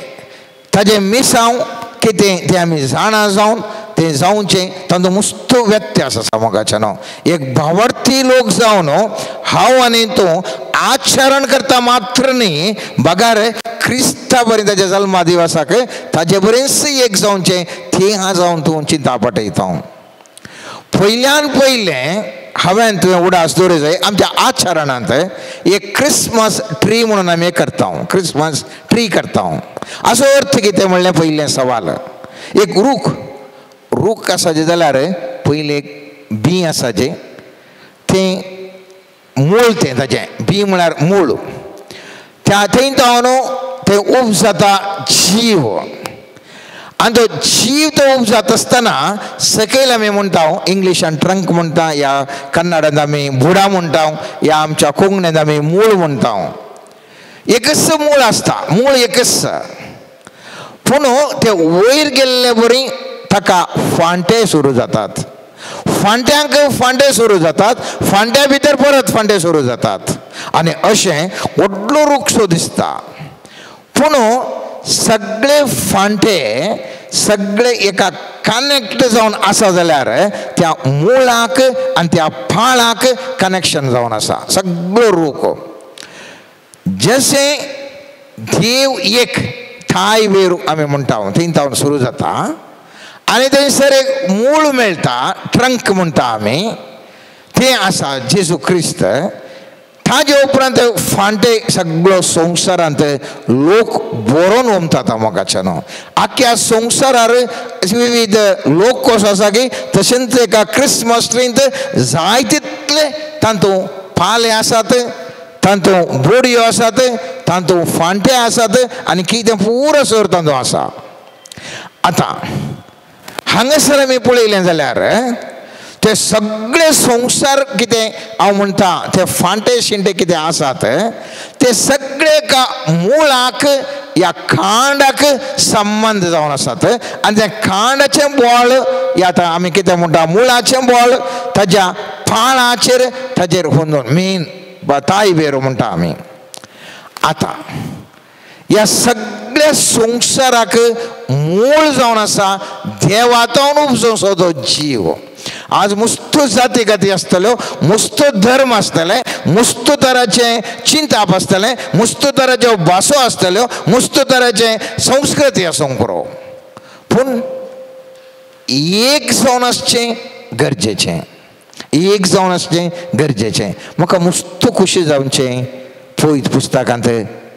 ताजें मिसांव कितें तें आमी जाणा जावन तें जावचें तांचो मुस्तो व्यत्यास आसा मोगाच्या न्हू. एक भावार्थी लोक जावन हांव आनी तूं आचरण करता मात्र न्ही बगार क्रिस्ता बरें ताज्या जल्मा दिवसाक ताजे बरेंच एक जावचें तें हांव जावन तूं चिंता पटयता. पयल्यान पयलें हांवें तुवें उडास दवरूं जाय आमच्या आचरणांत एक क्रिसमस ट्री म्हणून आमी करता, क्रिसमस ट्री करता. असो अर्थ कितें म्हणलें पयलें सवाल. एक रूख, रूख आसाचें जाल्यार पयलें एक बीं आसाचें तें मूळ, तें ताजें बीं म्हळ्यार मूळ. त्या थंय तो न्हू तें उब जाता जीव आनी तो जीव तो उब जाता आसतना सकयल आमी म्हणटा इंग्लिशान ट्रंक म्हणटा, या कन्नडांत आमी बुडा म्हणटा, या आमच्या कोंकणींत आमी मूळ म्हणटा. एकच मूळ आसता, मूळ एकच, पूण ते वयर गेल्ले बरी ताका फांटे सुरू जातात. फांट्यांक फांटे सुरू जातात, फांट्या भितर परत फांटे सुरू जातात आनी अशें व्हडलो रूख सो दिसता. पूण सगळे फांटे सगळे एका कनेक्ट जावन आसा जाल्यार त्या मुळाक आनी त्या पाळाक कनेक्शन जावन आसा सगळो रूख. जशें देव एक थाय वेर आमी म्हणटा थंय तावन सुरू जाता आनी थंयसर एक मूळ मेळटा, ट्रंक म्हणटा आमी, तें आसा जेजू क्रिस्त. ताजे उपरांत फांटे सगळो संवसारांत लोक बरोवन ओमतात मोगाच्या न्हू. आख्या संवसारार विविध लोक कसो आसा की तशेंच एका क्रिसमस ट्रींत जाय तितले तातूंत पाले आसात, तातूंत बोडयो आसात, तातूंत फांटे आसात आनी कितें पुरो सर तातूंत आसा. आतां हांगासर आमी पळयलें जाल्यार ते सगळे संवसार कितें हांव म्हणटा ते फांटे शिंटे कितें आसात ते सगळे एका मुळाक ह्या खांडाक संबंद जावन आसात आनी त्या खांडाचें बळ ह्या आतां आमी कितें म्हणटा मुळाचें बळ ताज्या पाळाचेर ताजेर होंदून मेन ताय वेरो म्हणटा आमी. आतां ह्या सगळ्या संवसाराक मूळ जावन आसा देवातून उपजो तो जीव. आज मुस्तो जाती गाती आसतल्यो, मुस्तो धर्म आसतले, मुस्तो तराचें चिंताप आसतलें, मुस्तो तराच्यो भासो आसतल्यो, मुस्तो तराचें संस्कृती आसूंक पुरो, पूण एक जावन आसचें गरजेचें, एक जावन आसचें गरजेचें. म्हाका मुस्त खुशी जावचें पयत पुस्तकांत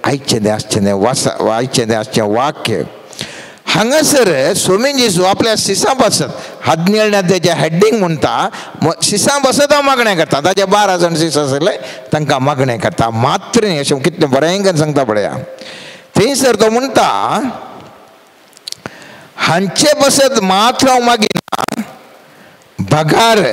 आयचें तें आसचें तें वाचा आयचें तें आसचें वाक्य. हांगासर सोमी जेजू आपल्या सिसां पासत हात तेजें हेडींग म्हणटा सिसां पासत हांव मागणें करता. ताजे 12 जाण सीस आसले तांकां मागणें करता मात्र न्ही अशें कितलें बरें सांगता पळया. थंयसर तो म्हणटा हांचे पासत मात्र हांव मागिना बगार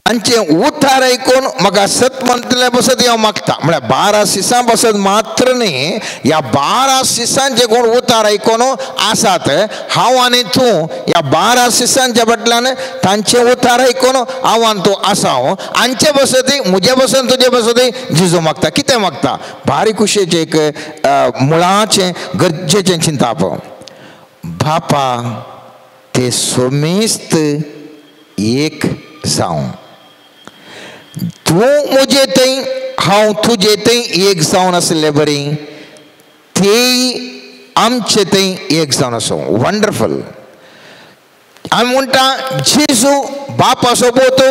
हांचे उतार आयकून म्हाका सत म्हणटले पासत हांव मागता. म्हळ्यार 12 सिसां पासत मात्र न्ही, ह्या 12 सिसांचे कोण उतार आयकून आसात हांव आनी तूं ह्या 12 सिसांच्या फाटल्यान तांचे उतार आयकून हांव आनी तूं आसा. हांचे पासत म्हजे पासत तुजे पासत जेजू मागता. कितें मागता? बारीक खुशयेचें एक मुळाचें गरजेचें चिंताप. बापा ते सोमेस्त एक जावं, तूं म्हजे थंय हांव तुजे थंय एक जावन आसले बरी तेय आमचे थंय एक जावन आसूं. वंडरफूल. आमी म्हणटा जेजू बापाचो पूत,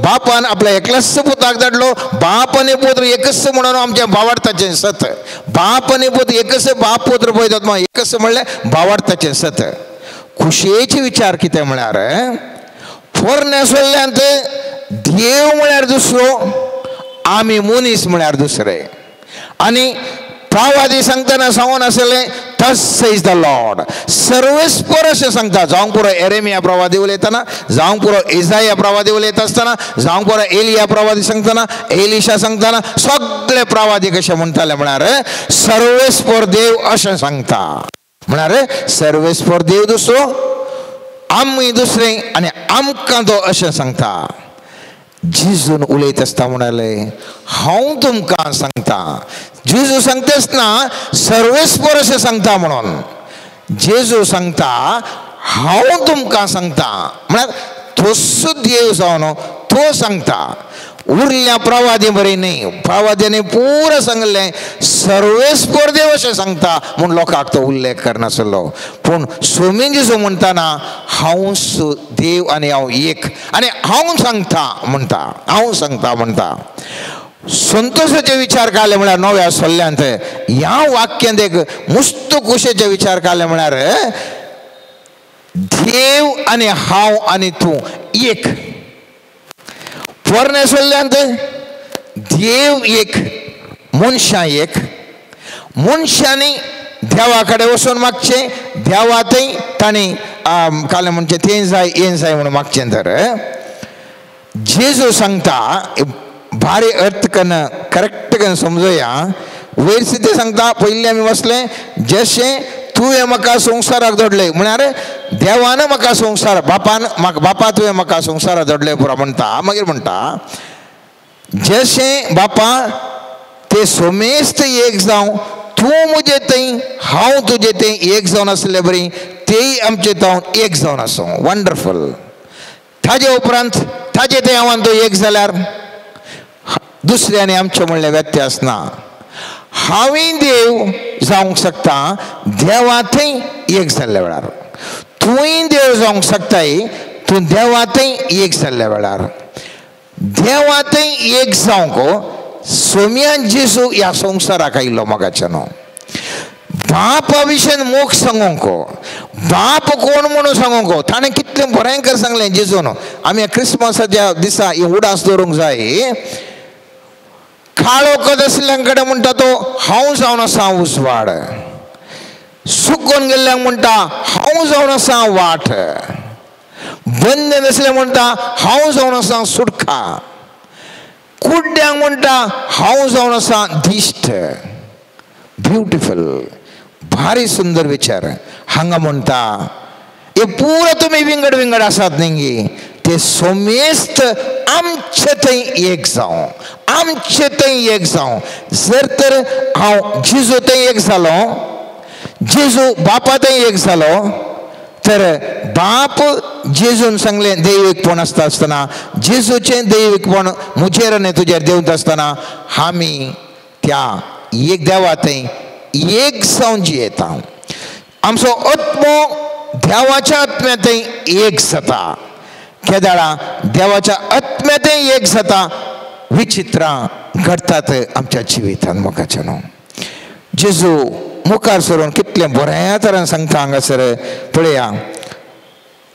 बापान आपल्या एकल्याच पुताक धाडलो, बाप आनी पुत्र एकच म्हणून आमच्या भावार्थाचें सत. बाप आनी पूत एकच, बाप पुत्र पळयतात मागीर एकच म्हणलें भावार्थाचें सत. खुशयेचे विचार कितें म्हळ्यार पोरण्या सोल्ल्यांत देव म्हळ्यार दुसरो, आमी मनीस म्हळ्यार दुसरे. आनी प्रवादी सांगतना सांगून आसलें थस सेज the Lord सर्वेस्पर अशें सांगता. जावंक पुरो एरेमिया प्रवादी उलयतना, जावंक पुरो इजाया प्रवादी उलयता आसतना, जावंक पुरो एलिया प्रवादी सांगतना, एलिशा सांगतना, सगळे प्रवादी कशें म्हणटाले म्हळ्यार सर्वेस्पर देव अशें सांगता. म्हळ्यार सर्वेस्पर देव दुसरो, आमी दुसरे आनी आमकां तो अशें सांगता. जेजून उलयत आसता म्हणाले हांव तुमकां सांगता. जेजू सांगताच ना सर्वेस्पर अशें सांगता म्हणून जेजू सांगता हांव तुमकां सांगता. म्हळ्यार तोच देव जावन तो सांगता. उरल्या प्रवादी बरी न्ही, प्रवाद्यांनी पुरो सांगलें सर्वेस्पर देव अशें सांगता म्हूण लोकांक तो उल्लेख करनासलो. पूण सोमी जेजू म्हणटाना हांव देव आनी हांव एक आनी हांव सांगता म्हणटा, हांव सांगता म्हणटा. संतोषाचे विचार काडले म्हळ्यार नव्या सोल्ल्यांत ह्या वाक्यांत एक मुस्त खुशेचे विचार काडले म्हळ्यार देव आनी हांव आनी तूं एक. पोरण्या सोल्ल्यांत देव एक, मनशां एक. मनशांनी देवा कडेन वचून मागचें, देवा थंय तांणी कालें म्हणचें तें जाय हें जाय म्हणून मागचें. तर जेजू सांगता भारी अर्थ कन्न करेक्ट कन्न समजुया. वयर सिद्धे सांगता पयलीं आमी बसले जशें तुवें म्हाका संवसाराक जोडलें म्हळ्यार देवान म्हाका संवसार बापान म्हाका बापा तुवें म्हाका संवसाराक जोडलें पुरो म्हणटा. मागीर म्हणटा जशें बापा ते सोमेस्त एक जावं, तूं म्हजे थंय हांव तुजे थंय एक जावन आसले बरी तेय आमचे जावन एक जावन आसूं. वंडरफूल. ताजे उपरांत ताजे थंय हांव तो एक जाल्यार दुसऱ्यांनी आमचें म्हणलें व्यत्यास ना. हांवूय देव जावंक शकता देवा थंय एक जाल्ल्या वेळार, तूंय देव जावंक शकताय तूं देवा थंय एक जाल्ल्या वेळार. देवा थंय एक जावंक सोम्यान जेजू ह्या संवसाराक आयिल्लो मोगाच्यानो. बापा विशयन मोग सांगूंक, बाप कोण म्हणून सांगूंक ताणें कितलें भयंकर सांगलें जेजून. आमी क्रिसमसाच्या दिसा ही उडास दवरूंक जाय. काळो कद आशिल्ल्यां कडेन म्हणटा तो हांव जावन आसा उजवाड, सुकोन गेल्ल्यांक म्हणटा हांव जावन आसा वाट, बंदन आसलें म्हणटा हांव जावन आसा सुटका, कुड्ड्यांक म्हणटा हांव जावन आसा दिश्ट. ब्युटिफूल, भारी सुंदर विचार. हांगा म्हणटा हे पुरो तुमी विंगड विंगड आसात न्ही, ते सोमेस्त आमचे थंय एक जावं, आमचे थंय एक जावं. जर तर हांव जेजू थंय एक जालो, जेजू बापा थंय एक जालो, तर बाप जेजून सांगलें दैवीकपण आसता आसतना जेजूचें दैवीकपण म्हजेर आनी तुजेर देंवता आसतना आमी त्या एक देवा थंय एक जावन जियेता. आमचो आत्मो देवाच्या आत्म्यातय एक जाता. केदाळा देवाच्या आत्म्यातय एक जाता विचित्रां घडटात आमच्या जिवितान. मोगाचें न्हू जेजू मुखार सरून कितलें बऱ्या तरान सांगता हांगासर पळया,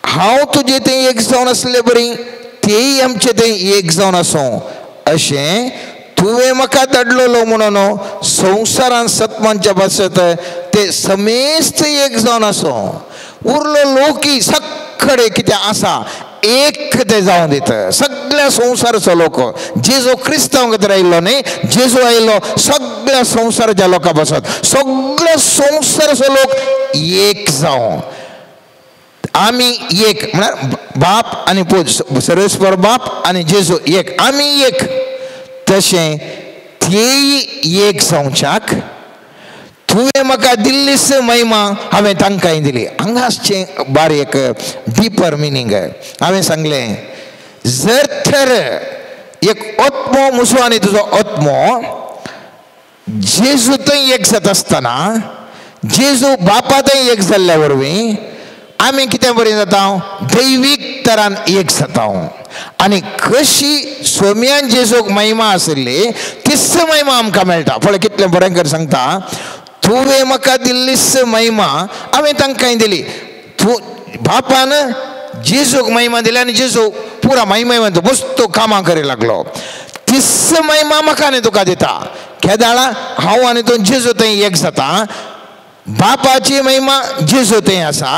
हांव तुजे थंय एक जावन आसले बरी तेय आमचे थंय एक जावन आसूं अशें तुवें म्हाका धाडलेलो म्हणून संवसारान सतमानच्या पासत ते समेस्त एक जावन आसूं. उरलो लोकी सगळे कितें आसा एक ते जावन दिता सगळ्या संवसाराचो लोक. जेजू क्रिस्तांव खातीर आयिल्लो न्ही, जेजू आयिल्लो सगळ्या संवसाराच्या लोकां पासत. सगळ्या संवसाराचो लोक एक जावन आमी एक म्हळ्यार बाप आनी पूत, सर्वेस्पर बाप आनी जेजू एक, आमी एक. तशें तेय एक जावच्याक तुवें म्हाका दिल्लीच महिमा हांवें तांकांय दिली. हांगासचें बारीक डिपर मिनींग हांवें सांगलें, जर तर एक आत्मो मुसो आनी तुजो आत्मो जेजू थंय एक जाता आसतना जेजू बापा थंय एक जाल्ल्या वरवीं आमी कितें बरें जाता, दैवीक तरान एक जाता. आनी कशी सोम्यान जेजूक महिमा आशिल्ली तीच महिमा आमकां मेळटा. पळय कितलें बरें कर सांगता, तुवें म्हाका दिल्लीच महिमा हांवें तांकांय दिली. तूं बापान जेजूक महिमा दिली आनी जेजू पुरा महिमा मस्त कामां करी लागलो. तीच महिमा म्हाका आनी तुका दिता. केदाळा हांव आनी तूं जेजू थंय एक जाता. बापाची महिमा जेजू थंय आसा,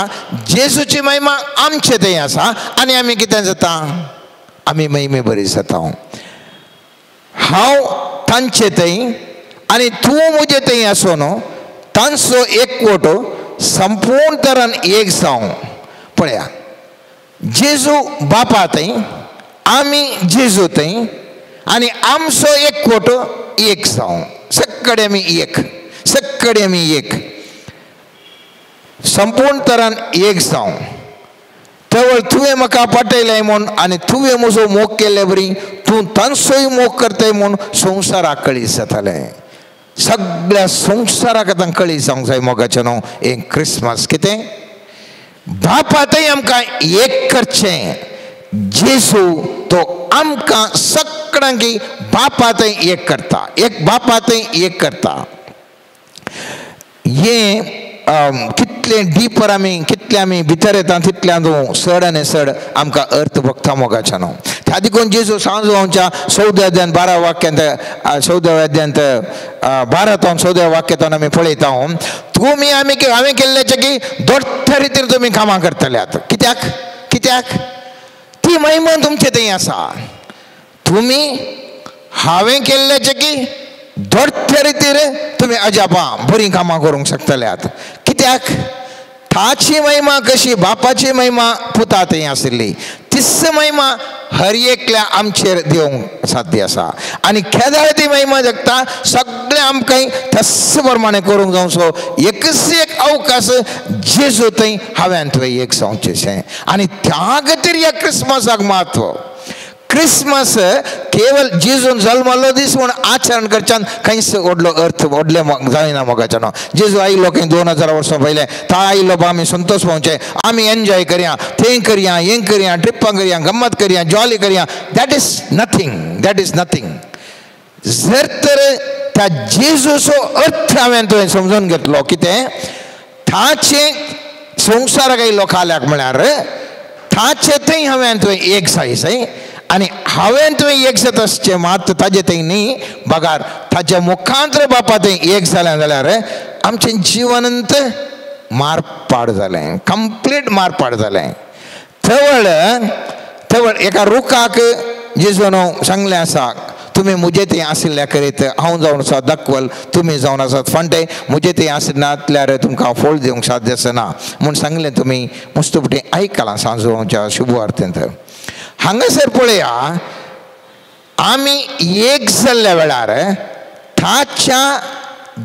जेजूची महिमा आमचे थंय आसा आनी आमी कितें जाता, आमी महिमे बरी जाता. हांव तांचे थंय आनी तूं म्हजे थंय आसून न्हू तांचो एकवट संपूर्ण तरान एक जावं. पळया जेजू बापा थंय, आमी जेजू थंय आनी आमचो एकवट एक जावं. सगळे आमी एक, सगळे आमी एक, संपूर्ण तरान एक जावं. तवळ तुवें म्हाका पाटयलें म्हूण आनी तुवें म्हजो मोग केल्ले बरी तूं तांचोय मोग करताय म्हूण संवसाराक कळीत जातालें. सगळ्या संवसाराक आतां कळीत जावंक जाय मोगाचें न्हू एक क्रिसमस कितें बापा थंय आमकां एक करचें. जेजू तो आमकां सगळ्यांकी बापा थंय एक करता, एक बापा थंय एक करता. हें कितलें डीपर आमी कितले आमी भितर येता तितल्या तूं चड आनी चड आमकां अर्थ भोगता मोगाच्या न्हू. त्या देखून जेजू सांजू आमच्या 14 अध्यायांत 12 वाक्यांत 14 अध्यायांत 12 तावन 14 वाक्यांत आमी पळयता, तुमी आमी हांवें केल्ल्याचें की दोट्टे रितीन तुमी कामां करतल्यात. कित्याक कित्याक ती महिमा तुमचे थंय आसा. तुमी हांवें केल्ल्याचें की दोट्टे रितीर तुमी अजापां बरीं कामां करूंक शकतल्यात. कित्याक ताची महिमा कशी बापाची महिमा पुता थंय आशिल्ली तीच महिमा हर एकल्या आमचेर दिवंक साध्य आसा. आनी केदाळ ती महिमा जगता सगळें आमकां तस प्रमाणे करूंक जावचो एकच एक अवकाश जेजू थंय हांवें तुवें एक जावचें. आनी त्या खातीर ह्या क्रिसमसाक म्हत्व. क्रिसमस केवल जेजून जल्मलो दीस म्हूण आचरण करच्यान खंयच व्हडलो अर्थ व्हडलें जायना मोगाचें न्हू. जेजू आयिल्लो खंय 2000 वर्सां पयलें तो आयिल्लो बा आमी संतोश पावचें, आमी एन्जॉय करया, थंय करया, हें करया, ट्रिपां करया, गम्मत करया, जॉली करया. That is nothing, that is nothing. जर तर त्या जेजूचो अर्थ हांवें तुवें समजून घेतलो कितें ताचें संवसाराक आयिल्लो खाल्याक म्हळ्यार ताचें थंय हांवें तुवें एक जाय जाय आनी हांवें तुवें एक जाता आसचें मात ताजें थंय न्ही बगार ताच्या मुखांत बापा थंय एक जालें जाल्यार आमचें जिवनंत मारपाड जालें, कंप्लीट मारपाड जालें. तवळ तवळ एका रुखाक जेजून सांगलें आसा, तुमी म्हजे थंय आशिल्ल्या करीत हांव जावन आसा दाखवल, तुमी जावन आसात फांटे, म्हजे थंय आसनातल्यार तुमकां फळ दिवंक साध्य आसना म्हूण सांगलें. तुमी मस्त पटी आयकलां सांजोवच्या शुभवार्तेंत. हांगासर पळया आमी एक जाल्ल्या वेळार ताच्या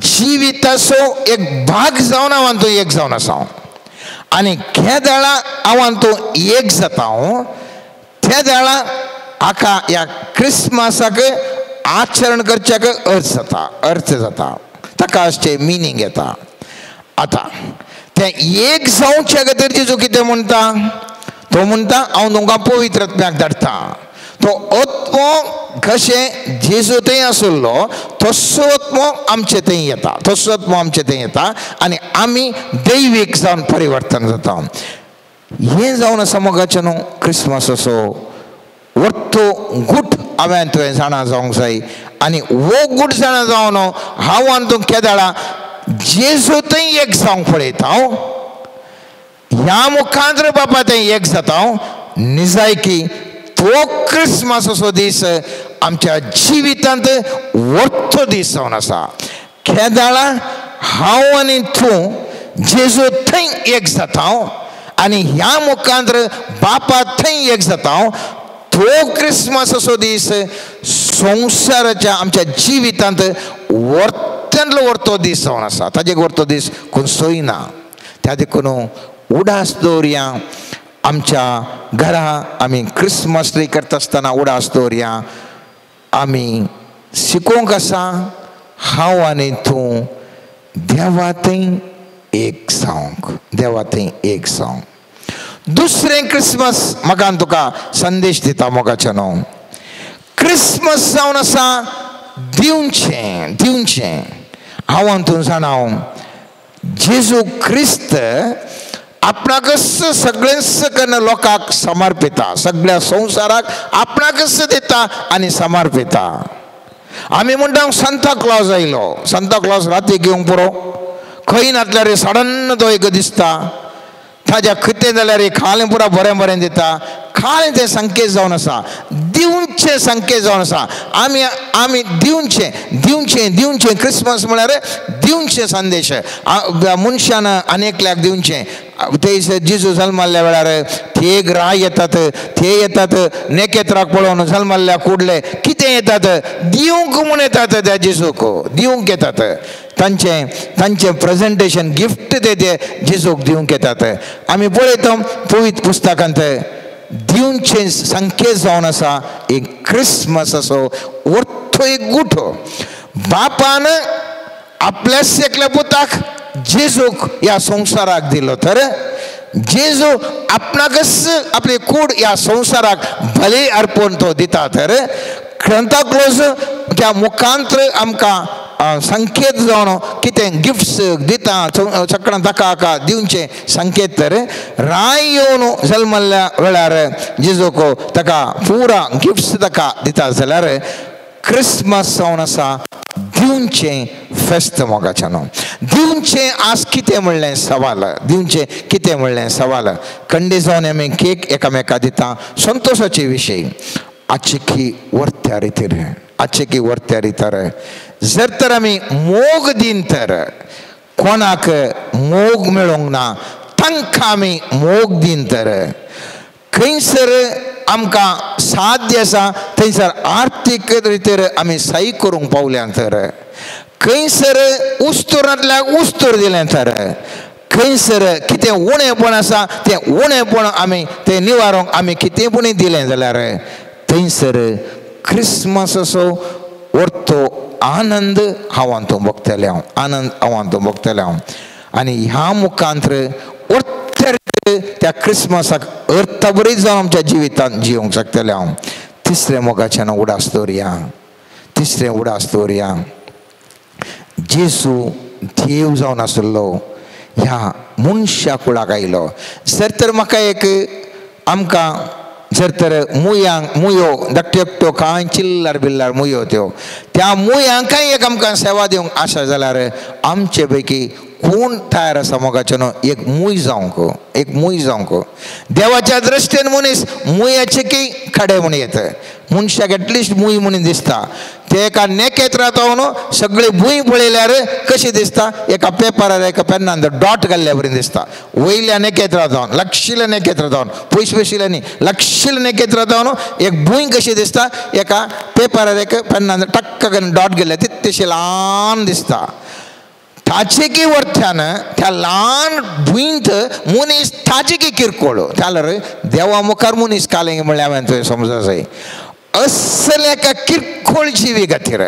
जिविताचो एक भाग जावन हांव तूं एक जावन आसा आनी केदळा हांव तूं एक जाता त्या वेळा हाका ह्या क्रिसमसाक आचरण करच्याक अर्थ जाता, अर्थ जाता, ताका अशें मिनींग येता. आतां तें एक जावच्या खातीर जेजू कितें म्हणटा तो म्हणटा हांव तुमकां पवित्र आत्म्याक धाडटा. तो आत्मो कशें जेजू थंय आशिल्लो तसो आत्मो आमचे थंय येता, तसो आत्मो आमचे थंय येता आनी आमी दैवीक जावन परिवर्तन जाता. हें जावन आसा मोगाचें न्हू क्रिसमस असो वट्टो गूट हांवें तुवें जाणा जावंक जाय आनी हो गूट जाणा जावन हांव आनी तूं केदाळा जेजू थंय एक जावंक पळयता हांव ह्या मुखांत बापा थंय एक जाता हांव निजायकी तो क्रिसमस असो दीस आमच्या जिवितांत वट्टो दीस जावन आसा. केदाळा हांव आनी तूं जेजू थंय एक जाता हांव आनी ह्या मुखांत बापा थंय एक जाता हांव तो क्रिसमस असो दीस संवसाराच्या आमच्या जिवितांत वर्तनलो वर्तो दीस जावन आसा. ताजे वर्तो दीस खंयचोय ना. त्या देखून उडास दवरया आमच्या घरा आमी क्रिसमस ट्री करता आसतना उडास दवरया आमी शिकोवंक आसा हांव आनी तूं देवा थंय एक जावंक, देवा थंय एक जावंक. दुसरें क्रिसमस म्हाका तुका संदेश दिता मोगाचें न्हू क्रिसमस जावन आसा दिवचें दिवचें. हांव आनी तूं जाणा जेजू क्रिस्त आपणाकच सगळेंच कन्न लोकांक समर्पिता, सगळ्या संवसाराक आपणाकच दिता आनी समर्पिता. आमी म्हणटा सांता क्लॉज आयलो, सांता क्लॉज राती घेवंक पुरो खंय नासल्यार सडन तो एक दिसता ताज्या कितें जाल्यार खालें पुरा बरें बरें दिता. खालें तें संकेत जावन आसा दिवचें संकेत जावन आसा. आमी आमी दिवचें दिवचें दिवचें क्रिसमस म्हळ्यार दिवचें संदेश मनशान अनेकल्याक दिवचें. ते जेजू जल्मल्ल्या वेळार ते ग्राय येतात ते येतात नेकेत्राक पळोवन जल्मल्ल्या कुडले कितें येतात दिवंक म्हूण येतात त्या जेजूक दिवंक येतात. तांचें तांचें प्रेजेंटेशन गिफ्ट ते ते जेजूक दिवंक येतात. आमी पळयता पवित्र पुस्तकांत दिवचें संकेत जावन आसा एक क्रिसमस असो वट्टो एक गुठो. बापान आपल्याच एकल्या पुताक जेजूक ह्या संवसाराक दिलो तर जेजू आपणाकच आपली कूड ह्या संवसाराक बली अर्पण तो दिता तर सांता क्लॉज त्या मुखांत आमकां संकेत जावन कितें गिफ्ट्स दिता सगळ्यां ताका दिवचें संकेत तर राय येवन जल्मल्ल्या वेळार जेजूक ताका पुरा गिफ्ट्स ताका दिता जाल्यार क्रिसमस जावन आसा दिवचें फेस्त मोगाचें न्हू. दिवचें आज कितें म्हणलें सवाल, दिवचें कितें म्हणलें सवाल. कंडे जावन आमी केक एकामेका दिता संतोशाचे विशय आचेकी वर्त्या रितीर आचेकी वर्त्या रितर जर तर आमी मोग दीन तर कोणाक मोग मेळोंक ना तांकां आमी मोग दीन तर खंयसर आमकां साध्य आसा थंयसर आर्थीक रितीर आमी सही करूंक पावल्या तर खंयसर उस्तुरांतल्याक उस्तूर दिलें तर खंयसर कितें उणेपण आसा तें उणेपण आमी तें निवारूंक आमी कितें पुणी दिलें जाल्यार थंयसर क्रिसमस असो वर्तो आनंद हांव तूं भोगतलें हांव आनंद हांव तूं भोगतलें हांव. आनी ह्या मुखांत वर्ते त्या क्रिसमसाक अर्थबरीत जावन आमच्या जिवितांत जिवंक शकतलें हांव. तिसरें मोगाचें उडास दवरया, तिसरें उडास दवरया जेजू देव जावन आशिल्लो ह्या मनशा कुळाक आयलो. जर तर म्हाका एक आमकां जर तर मुयांक मुयो धाकट्यो एकट्यो कांय चिल्लर बिल्लर मुयो त्यो त्या मुयांकय एक आमकां सेवा दिवंक आशा जाल्यार आमचे पैकी कोण तयार आसा मोगाचें न्हू एक मूय जावंक, एक मूय जावंक. देवाच्या दृश्टीन मनीस मुयाचे की खडे म्हूण येता मनशाक एटलिस्ट मूय म्हणून दिसता. ते एका नेकेत्रांत न्हू सगळी भूंय पळयल्यार कशी दिसता एका पेपरार एका पेन्नान डॉट घाल्ल्या बरी दिसता. वयल्या नेकेत्रांत जावन लक्षिल्ल्या नेकेत्रांत जावन पयस पयशिल्ल्या न्ही लक्षिल्ल्या नेकेत्रांत जावन एक भूंय कशी दिसता एका पेपरार एका पेन्नान टक्क करून डॉट गेल्ल्या तितलेशें ल्हान दिसता. ताचेकी वरत्यान त्या ल्हान भुंयंत मनीस ताचेकी किरकोळ जाल्यार देवा मुखार मनीस कालें म्हणल्यार हांवें तुवें समजा जाय. असल्या एका किरकोळ जिवी खातीर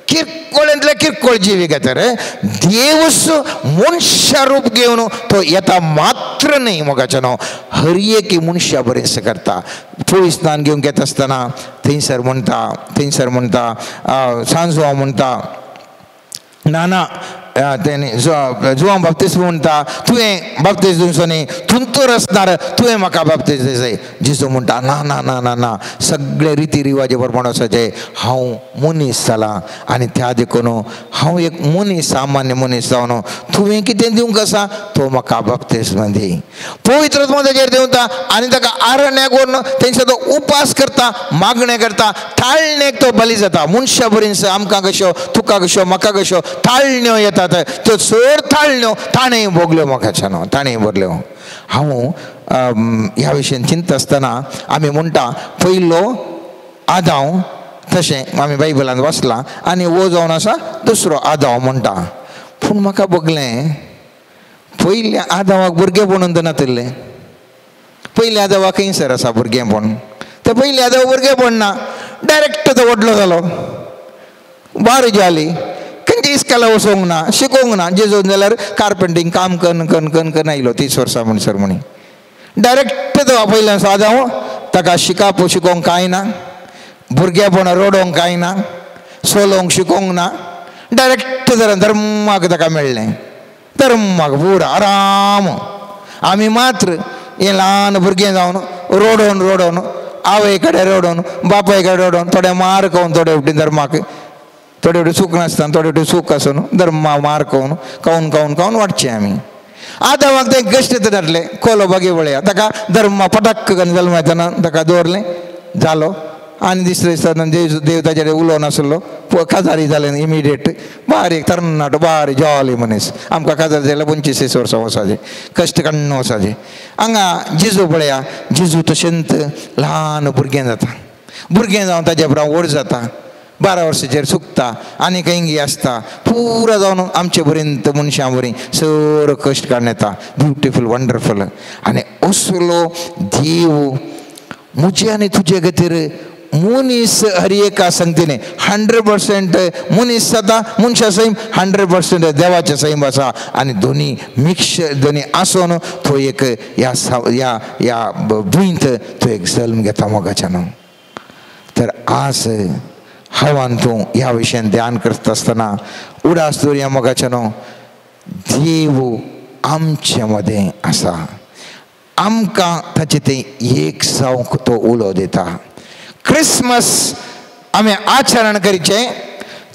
किरकोळेंतले किरकोळ जिवी खातीर देवस मनशा रूप घेवन तो येता मात्र न्हय मोगाच्यानो, हर एक मनशा बरें करता. पयस स्नान घेवंक येता आसतना थंयसर म्हणटा, थंयसर म्हणटा सांजवा म्हणटा, ना ना तेणी जुवां बाप्तीस म्हणटा तुवें बाप्तीस दिवचो न्ही, तुमतोर आसणार तुवें म्हाका बाप्तीस दिवचें. जेजू म्हणटा ना ना ना ना ना, सगळे रिती रिवाजे प्रमाण वचपाचें. हांव मनीस जाला आनी त्या देखून हांव एक मनीस, सामान्य मनीस जावन तुवें कितें दिवंक आसा तो म्हाका बाप्तीस दी. पवित्र आत्मो ताजेर देंवता आनी ताका आरण्याक व्हरून तेंचे तो उपास करता, मागणें करता, ताळणेक तो बली जाता. मनशा बरीं आमकां कश्यो, तुका कश्यो, म्हाका कश्यो ताळण्यो येतात, त्यो चड ताळण्यो ताणें भोगल्यो मोगाच्यानो, ताणें भोगल्यो. हांव ह्या विशयान चिंतता आसतना आमी म्हणटा पयलो आदांव, तशें आमी बायबलान वाचलां, आनी हो जावन आसा दुसरो आदांव म्हणटा. पूण म्हाका भोगलें पयल्या आदांवाक भुरगेपण नातिल्लें. पयल्या आदांवाक खंयसर आसा भुरगेपण? तें पयल्या आदांव भुरगेपण ना, डायरेक्ट तो व्हडलो जालो, बारी जाली, खंयच्या इस्कोला वचोंक ना, शिकोंक ना. जेजून जाल्यार कार्पेंटींग काम कन्न कन्न कन्न कन्न आयलो 30 वर्सां म्हणसर म्हणी. डायरेक्ट तो पयल्यान आदांव ताका शिकाप शिकोवंक कांय ना, भुरगेपण रडोवंक कांय ना, चलोवंक शिकोवंक ना, डायरेक्ट जर धर्माक ताका मेळ्ळें, धर्माक पुरा आराम. आमी मात्र हें ल्हान भुरगें जावन रडोवन रडोवन आवय कडेन रडोवन बापाय कडेन रडोवन थोडे मार खावन, थोडे फावटी धर्माक, थोडे फावटी सूख नासता, थोडे फावटी सूख आसून धर्मा मार खावन खावन खावन खावन वाडचें आमी. आदांवाक तें कश्ट जातलें, कोलो बागी पळया ताका धर्मा पटक्क करून जल्म येतना ताका दवरलें, जालो. आनी दिसले दिसता देव देव ताजेर उलोवन आसलो, काजारी जालें इमिडिएट, बारीक तरणाटो बारीक जॉली मनीस. आमकां काजार जाल्यार 25 वर्सां वचपाचें, कश्ट काडून वचपाचें. हांगा जेजू पळया, जेजू तशेंच ल्हान भुरगें जाता, भुरगें जावन ताजे बरोबर व्हड जाता, 12 वर्सांचेर सुकता आनी खंय आसता, पुरा जावन आमचे पर्यंत मनशां बरी सर कश्ट काडून येता. Beautiful, wonderful. आनी असलो देव म्हजे आनी तुजे खातीर मनीस हर एका संगतीने 100% मनीस जाता, मनशा सैम 100% देवाचें सैम आसा. आनी दोनी मिक्स, दोनी आसून तो एक ह्या ह्या ह्या भुंयत तो एक जल्म घेता मोगाच्यान. तर आज हांव तूं ह्या विशयान ध्यान करता आसतना उडास दवरया मोगाच्यानो, देव आमचे मदें आसा, आमकां ताचें तें एक जावंक तो उलो दिता. क्रिसमस आमी आचरण करचें,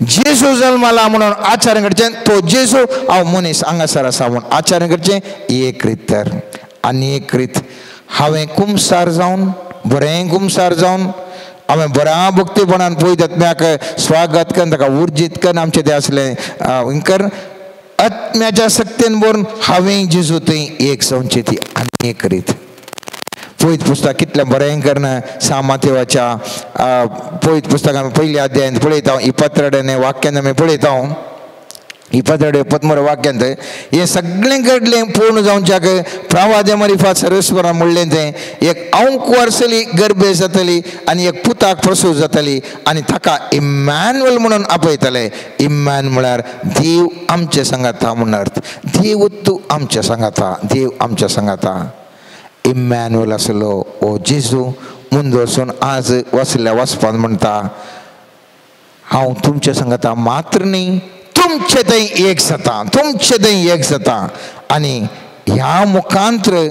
जेजू जल्मला म्हणून आचरण करचें, तो जेजू हांव मनीस हांगासर आसा म्हणून आचरण करचें. एक रीत तर आनी एक रीत हांवें कुमसार जावन, बरें कुमसार जावन हांवें बऱ्या भक्तीपणान पळयत आत्म्याक स्वागत करून ताका उर्जीत करून आमचें तें आसलें कर आत्म्याच्या सक्तेन भरून हांवें जेजू थंय एक जावची ती आनी एक रीत. पयत पुस्तक कितलें बरें करना सामातेवाच्या पयत पुस्तकान पयल्या अध्यायांत पळयता, इपत्रडे वाक्यान आमी पळयता, इपत्रडे पत्मर वाक्यांत हें सगळें घडलें पूर्ण जावच्याक प्रवादे मरिफात सर्वेस्वरान म्हणलें तें एक अंकवार चली गर्भे जातली आनी एक पुताक प्रसूत जातली आनी ताका इम्मॅन्युअल म्हणून आपयतले. इम्मॅन म्हळ्यार देव आमचे सांगाता म्हूण अर्थ, देव तूं आमच्या सांगाता, देव आमच्या सांगाता. इम्मॅन्युअल आसलो ओ जेजू मुंद वचून आज वसल्या वचपान म्हणटा हांव तुमच्या सांगाता मात्र न्ही, तुमचे थंय एक जाता, तुमचे थंय एक जाता. आनी ह्या मुखांत्र,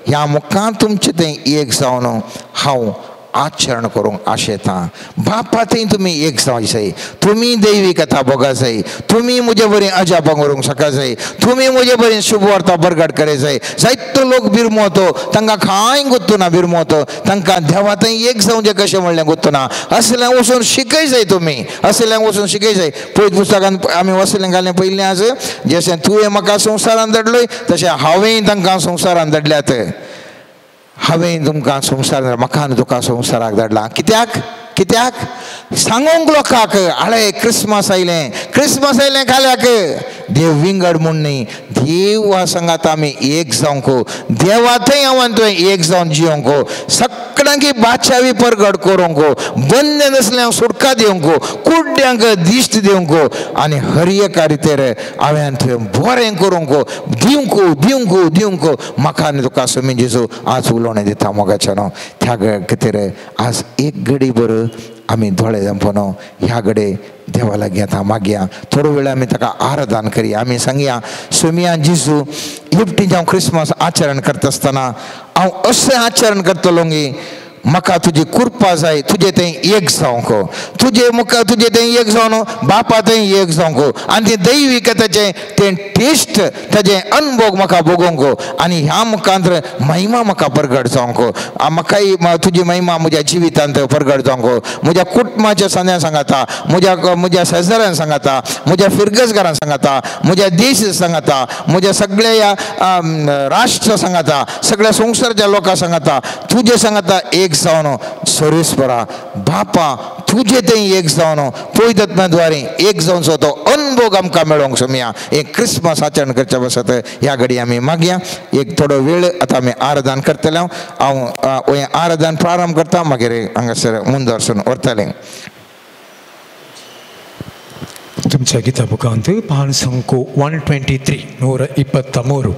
ह्या मुखांत तुमचे थंय एक जावन हांव आचरण करूंक आशेता. बापा थंय तुमी एक जावंक जाय, तुमी दैवी कथा भोगा जाय, तुमी म्हजे बरी अजापां करूंक शका जाय, तुमी म्हजे बरी शुभवार्ता बरगड करे जाय. जायतो लोक बिरमोतो, तांकां कांय गुत्तू ना बिरमोतो, तांकां देवा थंय एक जावचें कशें म्हणलें गुत्तू ना. असल्यांक वचून शिकय जाय, तुमी असल्यांक वचून शिकय जाय. पयत पुस्तकान आमी वसलें घालें पयलें आज जशें तुवें म्हाका संवसारान धाडलोय तशें हांवें तांकां संवसारान धाडल्यात. हांवें तुमकां संवसार, म्हाका आनी तुका संवसाराक धाडला. कित्याक? कित्याक सांगूंक लोकांक आळे क्रिसमस आयलें, क्रिसमस आयलें खाल्याक देव विंगड म्हूण न्ही, देवा सांगात आमी एक जावंक, देवा थंय हांव तुवें एक जावन जियोंक, सगळ्यांकी बादशावी परगट करूंक, बंद नासल्यां सुटका दिवंक, कुड्ड्यांक दिश्ट दिवंक आनी हर एका रितेर हांवें तुवें बरें करूंक, दिवंक दिवंक दिवंक म्हाका आनी तुका स्वामी जेजू आज उलोवणें दिता मोगाचें न्हू. त्या खातीर आज एक घडी बरो आमी दोळे धांपून ह्या घडये देवा लागीं आतां मागया, थोडो वेळ आमी ताका आराधन करया. आमी सांगया, स्वामिया जेजू, एकटीं हांव क्रिसमस आचरण करता आसतना हांव अशें आचरण करतलो गी म्हाका तुजी कृपा जाय, तुजें थंय एक जावंक, तुजे मुखार तुजें थंय एक जावन बापा थंय एक जावंक आनी तें दैवीक ताचें तें टेस्ट ताजें अनभोग म्हाका भोगोवंक आनी ह्या मुखांत महिमा म्हाका परगट जावंक, म्हाकाय तुजी महिमा म्हज्या जिवितांत परगट जावंक, म्हज्या कुटुंबाच्या सांद्या सांगाता, म्हज्या म्हज्या शेजाऱ्यान सांगाता, म्हज्या फिरगजगारान सांगाता, म्हज्या देश सांगाता, म्हज्या सगळ्या राष्ट्र सांगाता, सगळ्या संवसाराच्या लोकां सांगाता, तुजे सांगाता एक जावन सर्वेस्परा बापा तुजे थंय एक जावन पवित्र द्वारे एक जावन तो अनभोग आमकां मेळोंक सोमया. एक क्रिसमस आचरण करच्या बसत ह्या घडी आमी मागया. एक थोडो वेळ आतां आमी आराधन करतले. हांव हें आराधन प्रारंभ करता, मागीर हांगासर मुंदरसून व्हरतलें. तुमच्या गीता बुकांत पान संको 123 123.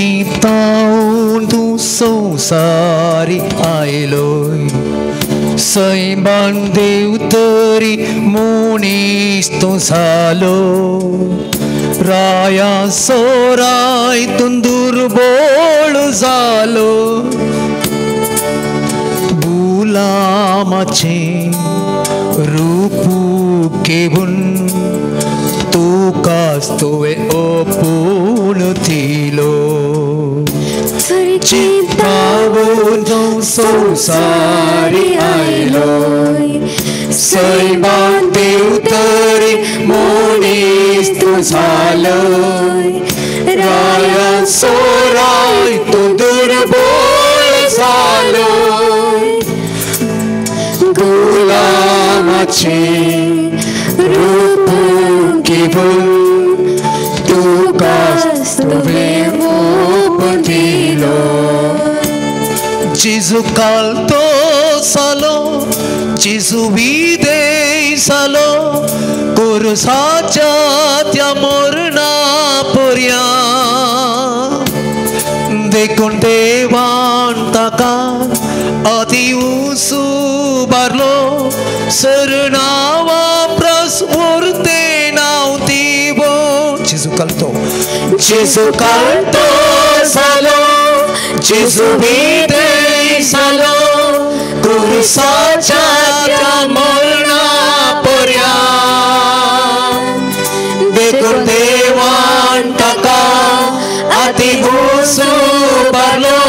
सर्गीताऊन तूं संवसारी आयलोय, सैमान देव तरी मनीस तूं जालो, राया सोराय तूं दुर्बोळ जालो, गुलामाचें रूप घेवन तुकाच तुवें ओपून दिलो, चिंतावून संवसारी आयलोय, सैमान देव तरी मनीस तूं जालो, राया सोराय तूं दुर्बोळ जालो, गुलामाचें रूप घेवन तुकाच तुवें ओपून दिलो. जेजू कालतो सालो, जेजू विदेय सालो, कुर्साच्या त्या मरणा पर्या, देखून देवान ताका अति उंच बारलो, सरनावा प्रस उरते नांव दिवो. जेजू कालतो, जेजू कालतो सालो, जेजू विदेय सालो, कुर्साच्या त्या मरणा पर्या, देखून देवान ताका अति उंच बारलो,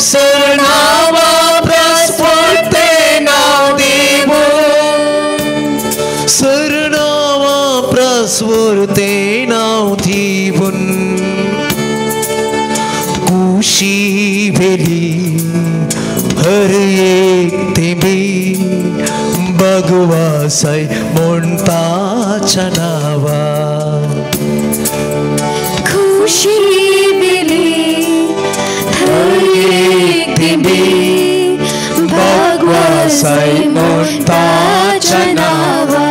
सरनावा प्रस उरते नांव दिवो, सरनावा प्रस उरते नांव दिवन. कुशी भेली हर एक तेंबी भगवासाय म्हणताच्या नावा, खुशी बेली हर एक तेंबी भगवासाय म्हणताच्या नावा.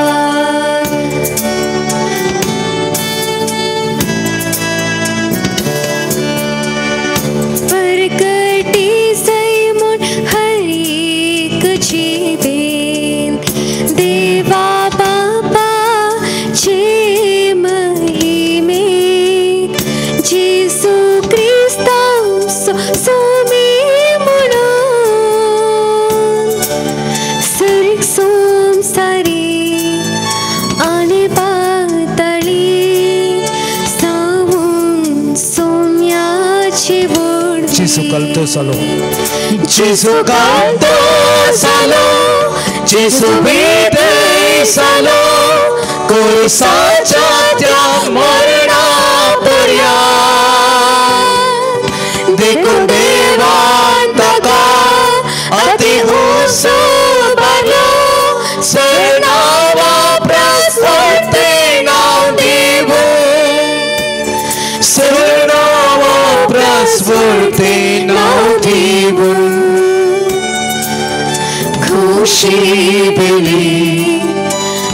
परकटी सैमून हर एक जिबेन देवा बापा चे महिमे, जेजू क्रिस्ता स्वामी म्हणून सर्ग संवसारी आनी पातळी सावून सोम्याची वडवी. जेजू कालतो सालो, जेजू कालतो सालो, जेजू विदेय सालो, कुर्साच्या त्या मरणा पर्या, व्हडते नांव दिवन खुशी बेली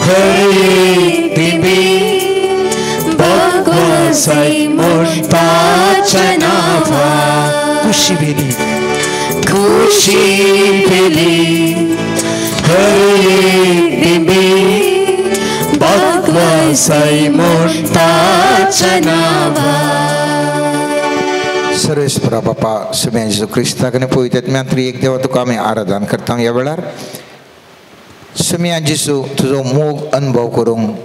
हर एक दिमी भगवासाय म्हणपाच्या नांवा खुशी बेली खुशी बेली हर एक दिमी भगवासाय म्हणपाच्या नांवा. सर्वेस्परा बापा सुम्या जेजू क्रिस्ताक आनी पवित्र आत्म्यान एक देवा तुका आमी आराधन करता. ह्या वेळार सुम्या जेजू तुजो मोग अनुभव करूंक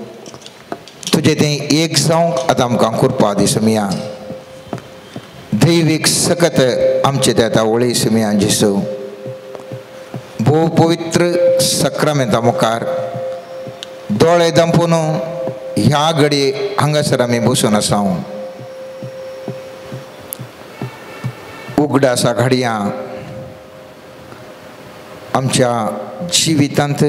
तुजें तें एक जावंक आतां आमकां कृपा दी सुम्या. दैवीक सकत आमचें तें आतां वळी सुम्या जेजू भोव पवित्र सक्रामेंता मुखार दोळे दंपून ह्या घडये हांगासर आमी बसून आसा. उगडासा घडयां आमच्या जिवितांत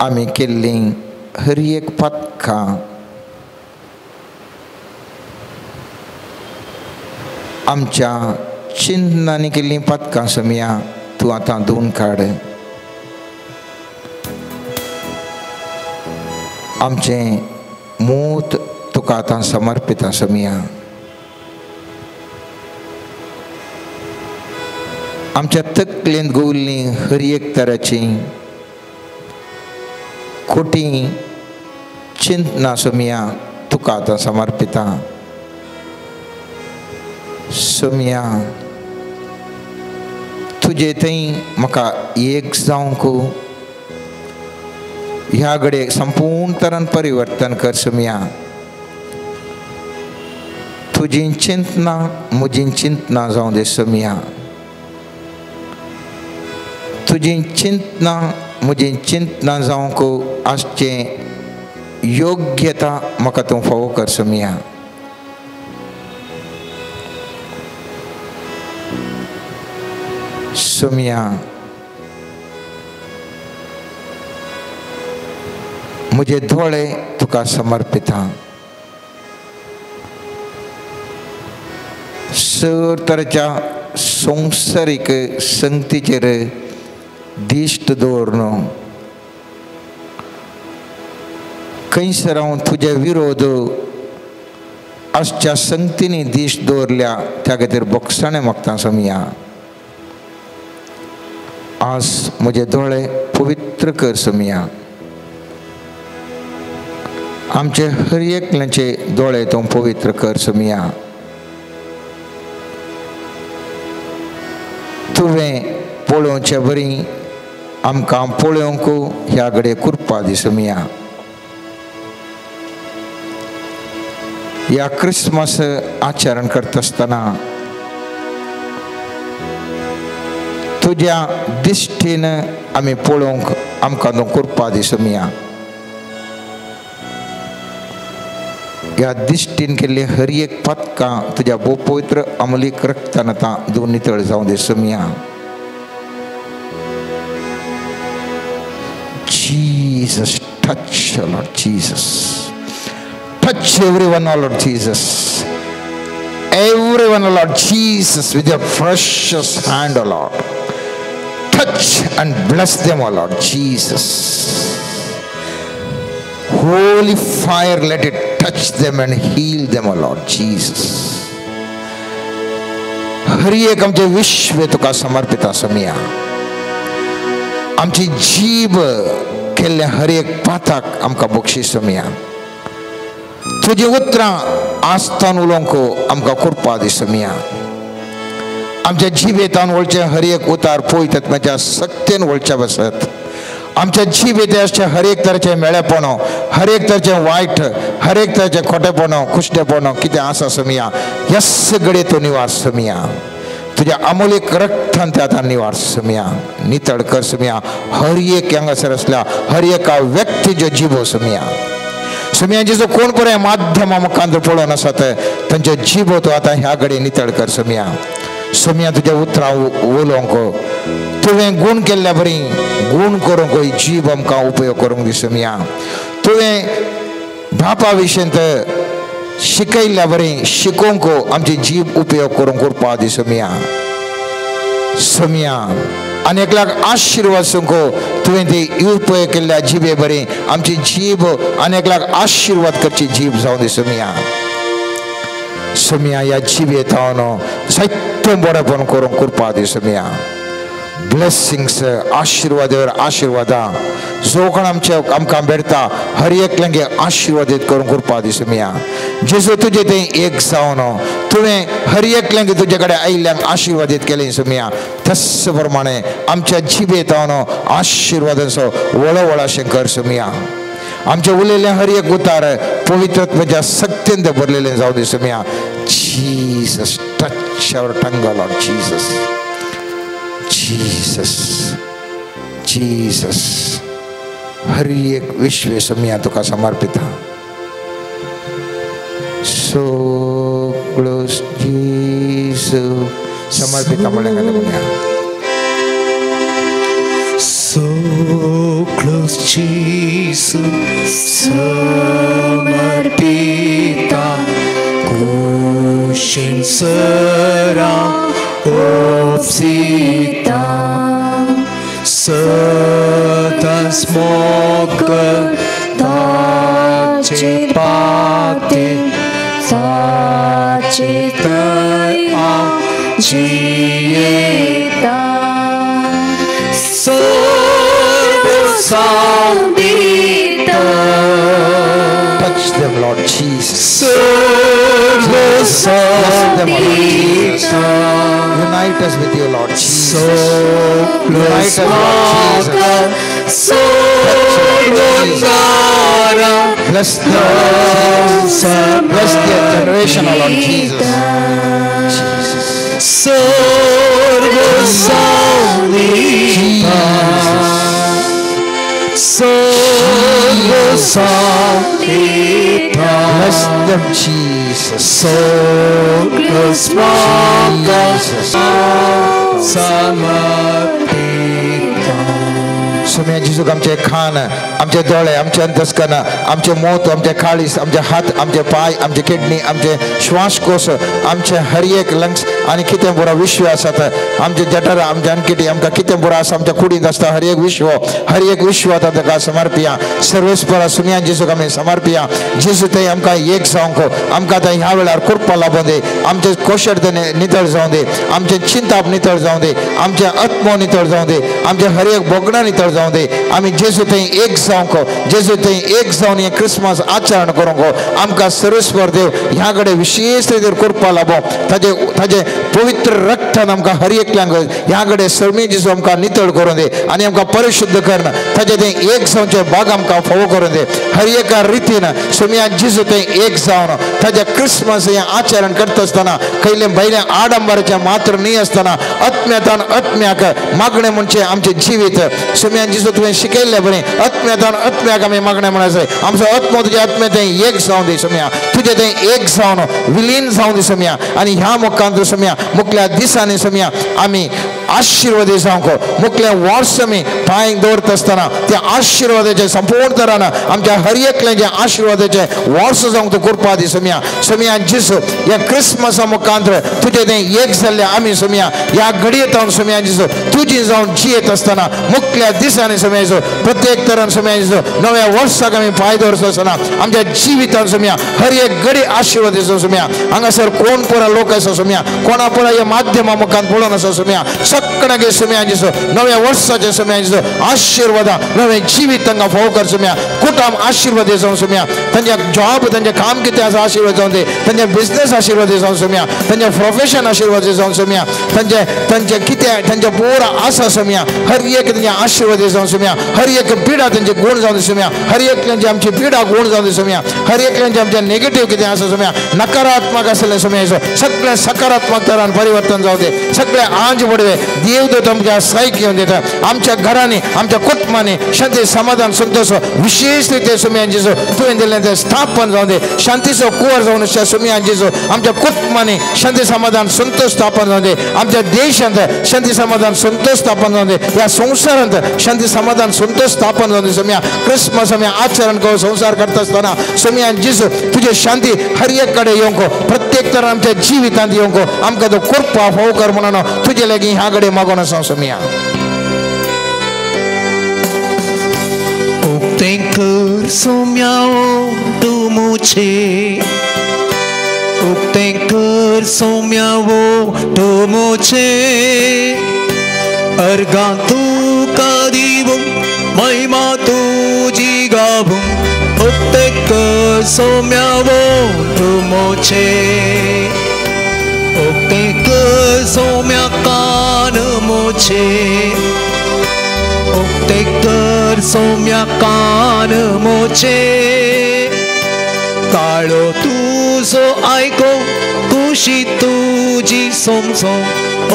आमी केल्लीं हर एक पातकां आमच्या चिंतनांनी केल्लीं पातकां समिया तूं आतां धुवन काड. आमचें मूत तुका आतां समर्पिता समिया. आमच्या तकलेंत गोवल्लीं हर एक तराचीं खोटी चिंतना सोमिया तुका आतां समर्पिता सोमिया. तुजे थंय म्हाका एक जावंक ह्या घडयेक संपूर्ण तरान परिवर्तन कर सोमिया. तुजी चिंतना म्हजी चिंतना जावं दे सोमिया. तुजी चिंतना म्हजी चिंतना जावंक आसचें योग्यता म्हाका तूं फावो कर सोमिया. सोमिया म्हजे दोळे तुका समर्पिता. सर तरेच्या संवसारीक संगतीचेर दिश्ट दवरून खंयसर हांव तुजे विरोध आसच्या संगतींनी दिश्ट दवरल्या त्या खातीर बोगसाणें मागता सोमिया. आज म्हजे दोळे पवित्र कर सोमिया. आमचे हर एकल्याचे दोळे तूं पवित्र कर सोमिया. तुवें पळोवचे बरी आमकां पळोवंक ह्या घडये कृपा दी सोमिया. ह्या क्रिसमस आचरण करता आसतना तुज्या दिश्टीन आमी पळोवंक आमकां तूं कृपा दी सोमिया. ह्या दिश्टीन केल्ली हर एक पातकां तुज्या भोव पवित्र अमलीक रक्तान आतां धुवन नितळ जावं दी सोमिया. Jesus, touch, Lord Jesus. Touch everyone, O Lord Jesus. Everyone, O Lord Jesus, with your precious hand, O Lord. Touch and bless them, O Lord Jesus. Holy fire, let it touch them and heal them, O Lord Jesus. हर एक आमचे विश्व तुका समर्पिता सोमिया. आमची जीब केल्ल्या हर एक पाताक आमकां बक्षीस सोमिया. तुजी उतरां आस्तान उलोवंक आमकां कृपा दी सोमिया. आमच्या जिबेतान वळचें हर एक उतार पळयत आत्म्याच्या सक्तेन वळच्या बसत. आमच्या जिबेत आसचें हर एक तरेचें मेळेपण, हर एक तरेचें वायट, हर एक तरेचें खोटेपण, खुशटेपण कितें आसा सोमिया ह्या सगळे तूं निवास सोमिया. तुज्या अमोलीक रक्तान ते आतां निवार सोमिया. नितळ कर सोमिया हर एक हांगासर आसल्या हर एका व्यक्तीच्यो जिबो सोमिया. सोमिया जेजो कोण बरें माध्यमा मुखार पळोवन आसात तांच्यो जिबो तूं आतां ह्या घडये नितळ कर सोमिया. सोमिया तुज्या उतरां उलोवंक तुवें गूण केल्ल्या बरी गूण करूंक जीब आमकां उपयोग करूंक दी सोमिया. तुवें बापा विशयंत शिकयल्ल्या बरी शिकोवंक आमची जीब उपयोग करूंक कृपा दी सोमिया. सोमिया आनी एकल्याक आशिर्वाद सुंको तुवें ती उपयोग केल्ल्या जिबे बरी आमची जीब आनी एकल्याक आशिर्वाद करची जीब जावन दी सोमिया. सोमिया ह्या जिबे थावन साहित्य बरेपण करूंक कृपा दी सोमिया. ब्लेसिंग्स आशिर्वादेवर आशिर्वादां जो कोण आमचे आमकां भेटता हर एकल्यांगे आशिर्वादीत करूंक कृपा दी सोमिया. जेजू तुजें तें एक जावन तुवें हर एकल्यांगे तुजे कडेन आयिल्ल्यांक आशिर्वादीत केलें सोमिया. तस प्रमाणे आमच्या जिबेत हांव आशिर्वादांचो वळवळ अशें कर सोमिया. आमचे उलयल्लें हर एक उतार पवित्रत्वाच्या सक्तीन भरलेलें जावं दी सोमिया. Jesus touch our tongue Lord Jesus. Jesus Jesus हर एक विश्व सोमिया तुका समर्पिता. So close Jesus समर्पिता म्हणलें म्हणया. So close Jesus समर्पिता कुशीन सरा ओपसिता सदांच मोग ताचेर पाते ताचेर थंय हांव जियेता. Touch them, Lord Jesus. Bless them, Lord Jesus. Unite us with you, Lord Jesus. Unite us, Lord Jesus. Touch them, Lord Jesus. Bless them, Lord Jesus. Bless their generation, O Lord Jesus. Jesus. Jesus. Bless them, Jesus. Jesus. Saumya जेजूक आमचे खान आमचे दोळे आमचे अंतस्करण आमचे मोत आमचे काळीस आमचे हात आमचे पांय आमचे किडनी आमचे श्वासकोश आमचे हर एक लंग्स आनी कितें बरो विश्व आसात आमचे जठर आमचे अनकिटी आमकां कितें बरो आसा आमच्या कुडींत आसता हर एक विश्व हर एक विश्व आतां ताका समर्पिया. सर्वेस्परा सोम्या जेजूक आमी समर्पिया. जेजू थंय आमकां एक जावंक आमकां आतां ह्या वेळार कृपा लाबोवन दी. आमचे कोशर नितळ जावं दी. आमचें चिंताप नितळ जावं दी. आमचें आत्मो नितळ जावं दी. आमचें हर एक भोगणां नितळ जावं दी. आमी जेजू थंय एक जावंक जेजू थंय एक जावन हें क्रिसमस आचरण करूंक आमकां सर्वेस्पर देव ह्या कडेन विशेश रितीन कृपा लाबो. ताजे ताजे पवित्र रक्तान आमकां हर एकल्यांक ह्या कडेन सर्मी जेजू आमकां नितळ करूं दी आनी आमकां परिशुद्ध करून ताजे थंय एक जावचें भाग आमकां फावो करूं दी. हर एका रितीन सोम्या जेजू थंय एक जावन ताज्या क्रिसमस हें आचरण करता आसतना खंयलें भायलें आडंबराचें मात्र न्ही आसतना आत्म्यातान आत्म्याक मागणें म्हणचें आमचें जिवीत सोम्या जेजू तुवें शिकयल्लें बरें आत्म्यातान आत्म्याक आमी मागणें म्हणायचें. आमचो आत्मो तुज्या आत्म्या थंय एक जावं दी सोम्या. तुजें थंय एक जावन विलीन जावं दी सोम्या. आनी ह्या मुखांत सोम्या मुखल्या दिसांनी सोम्या आमी आशिर्वादी जावंक मुखल्या वर्स आमी पांय दवरता आसतना त्या आशिर्वादाचें संपूर्ण तरान आमच्या हर एकल्याचें आशिर्वादाचें वर्स जावंक तूं कृपा दी सोम्या. सोम्या जेजू ह्या क्रिसमसा मुखांत तुजें थंय एक जाल्लें आमी सोम्या ह्या घडयेत हांव सोम्या जेजू तुजी जावन जियेत आसतना मुखल्या दिसांनी सोम्या जेजू प्रत्येक तरान सोम्या जेजू नव्या वर्साक आमी पांय दवरता आसतना आमच्या जिवितान सोम्या हर एक घडी आशिर्वाद दिसो सोम्या. हांगासर कोण पुरा लोक आसा सोम्या कोणा पुरा ह्या माध्यमा मुखांत पळोवन आसा सोम्या सगळ्यांक सोम्या जेजू नव्या वर्साचे सोम्या जेजू आशिर्वादां नवें जिवीत तांकां फावो कर सोम्या. कुटुंब आशिर्वाद जावं सोम्या. तांच्या जॉब तांचें काम कितें आसा आशिर्वाद जावं दी. तांचें बिजनेस आशिर्वाद जावं सोम्या. तांचें प्रोफेशन आशिर्वाद जावं सोम्या. तांचें तांचें कितें तांचें पुरा आसा सोम्या हर एक तांचें आशिर्वाद जावं सोम्या. हर एक पिडा तांचे गुण जावं दी सोम्या. हर एकल्यांची आमची पिडा गुण जावं दी सोम्या. हर एकल्यांचे आमचें नेगेटीव कितें आसा सोम्या नकारात्मक आसलें सोम्या सगळें सकारात्मक तरान परिवर्तन जावं दे. सगळें आंज पडवे देव देव आमच्या सायक घेवन दिता. आमच्या घरांनी आमच्या कुटुंबांनी शांती समाधान संतोष विशेष रिते सोम्या जेजू तुवें दिल्लें घराब्यांत स्थापन जावं दे. शांतीचो कुंवर जावन आसा सोम्या जेजू आमच्या कुटुंबांनी शांती समाधान संतोष स्थापन जावं दे. आमच्या देशांत शांती समाधान संतोष स्थापन जावं दे. ह्या संवसारांत शांती समाधान संतोष स्थापन जावं दे सोम्या. क्रिसमस आमी आचरण करून संवसार करता आसतना सोम्या जेजू तुजे शांती हर एक कडेन येवंक, प्रत्येक तर आमच्या जिवितांत येवंक आमकां तो कृपा फाव कर म्हणून तुजे लागीं ह्या कडेन मागून आसा सोम्या. उक्तें कर सोम्या तूं मुझे, उक्तें कर सोम्या वो तूं मुझे, अर्घां तुका दिवूं महिमा तुजी गावूं, उक्तें कर सोम्या वो तूं मुझे, उक्तें कर सोम्या कान मुझे, उक्तें कर सोम्या कान मुझे, काळो तुजो आयको कुशी तुजी सोमसो,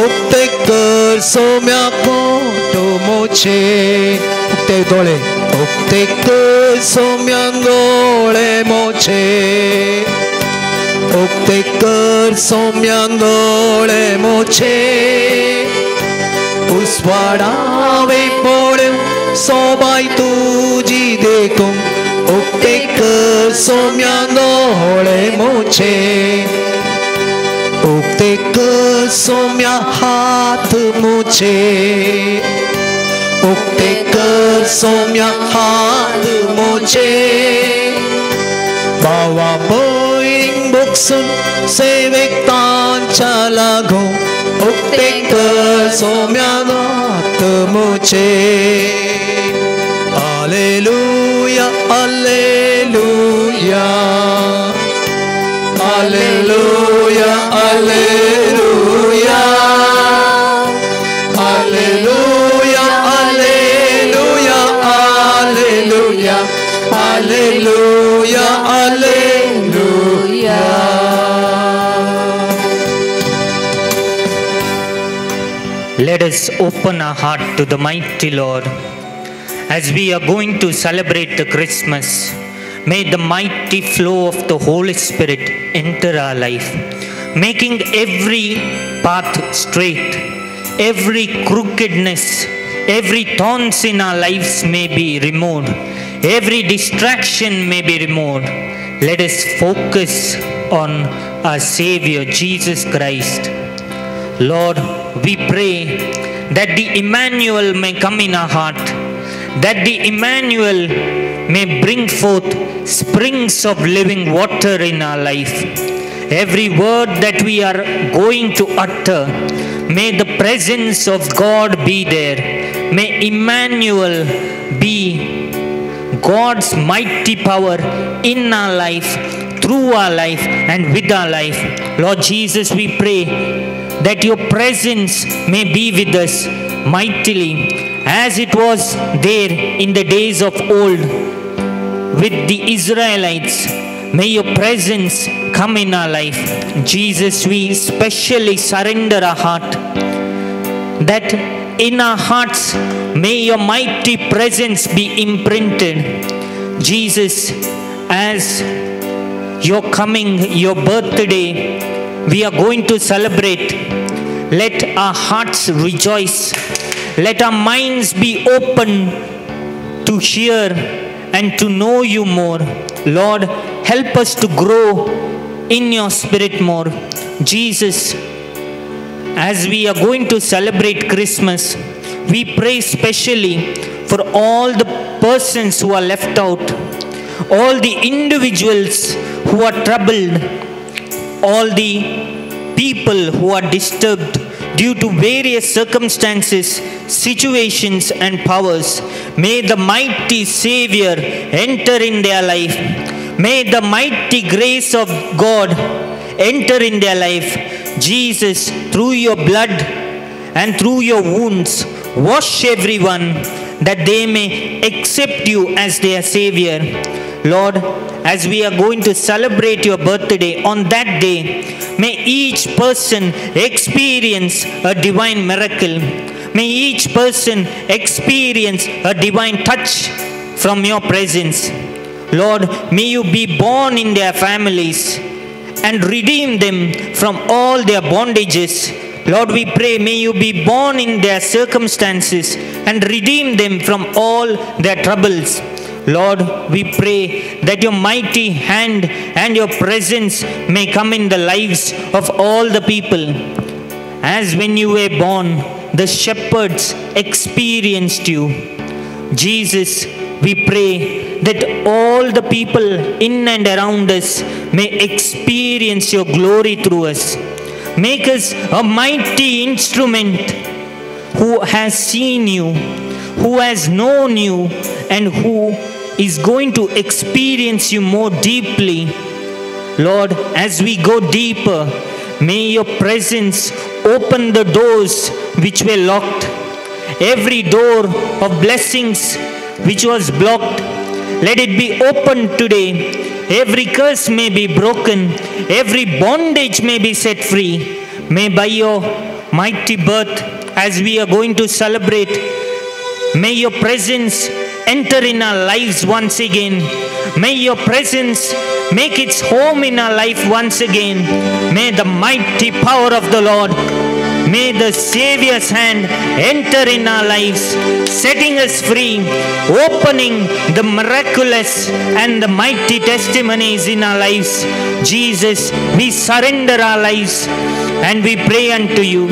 उक्तें कर सोम्या कोटो मुझे, उक्ते दोळे, उक्तें कर सोम्या दोळे मुझे, उक्तें कर सोम्या दोळे मुझे, उस्वाडावे पळोवं सोबाय तुजी देखूं, उक्तें कर सोम्या दोळे मुझे, उक्तें कर सोम्या हात मुझे, उक्तें कर सोम्या हात मुझे, भावा भयणींक भोगसून सेवेक तांच्या लागूं, उक्तें कर सोम्या हात मुझे. Hallelujah, hallelujah, hallelujah, hallelujah, hallelujah, hallelujah, hallelujah, hallelujah, hallelujah. Let us open our heart to the mighty Lord. As we are going to celebrate the Christmas, may the mighty flow of the Holy Spirit enter our life, making every path straight, every crookedness, every thorns in our lives may be removed, every distraction may be removed. Let us focus on our Savior, Jesus Christ. Lord, we pray that the Emmanuel may come in our heart, that the Emmanuel may bring forth springs of living water in our life. Every word that we are going to utter, may the presence of God be there. May Emmanuel be God's mighty power in our life, through our life, and with our life. Lord Jesus, we pray that your presence may be with us mightily, as it was there in the days of old with the Israelites. May your presence come in our life. Jesus, we specially surrender our heart, that in our hearts may your mighty presence be imprinted. Jesus, as your coming, your birthday, we are going to celebrate. Let our hearts rejoice. Let our minds be open to hear and to know you more. Lord, help us to grow in your spirit more. Jesus, as we are going to celebrate Christmas, we pray specially for all the persons who are left out, all the individuals who are troubled, all the people who are disturbed due to various circumstances, situations and powers. May the mighty Savior enter in their life. May the mighty grace of God enter in their life. Jesus, through your blood and through your wounds, wash everyone that they may accept you as their Savior. Lord, as we are going to celebrate your birthday, on that day, may each person experience a divine miracle. May each person experience a divine touch from your presence. Lord, may you be born in their families and redeem them from all their bondages. Lord, we pray, may you be born in their circumstances and redeem them from all their troubles. Lord, we pray that your mighty hand and your presence may come in the lives of all the people. As when you were born, the shepherds experienced you. Jesus, we pray that all the people in and around us may experience your glory through us. Make us a mighty instrument who has seen you, who has known you, and who is going to experience you more deeply. Lord, as we go deeper, may your presence open the doors which were locked. Every door of blessings which was blocked, let it be opened today. Every curse may be broken. Every bondage may be set free. May by your mighty birth, as we are going to celebrate, may your presence enter in our lives once again. May your presence make its home in our life once again. May the mighty power of the Lord, may the Savior's hand enter in our lives, setting us free, opening the miraculous and the mighty testimonies in our lives. Jesus, we surrender our lives and we pray unto you.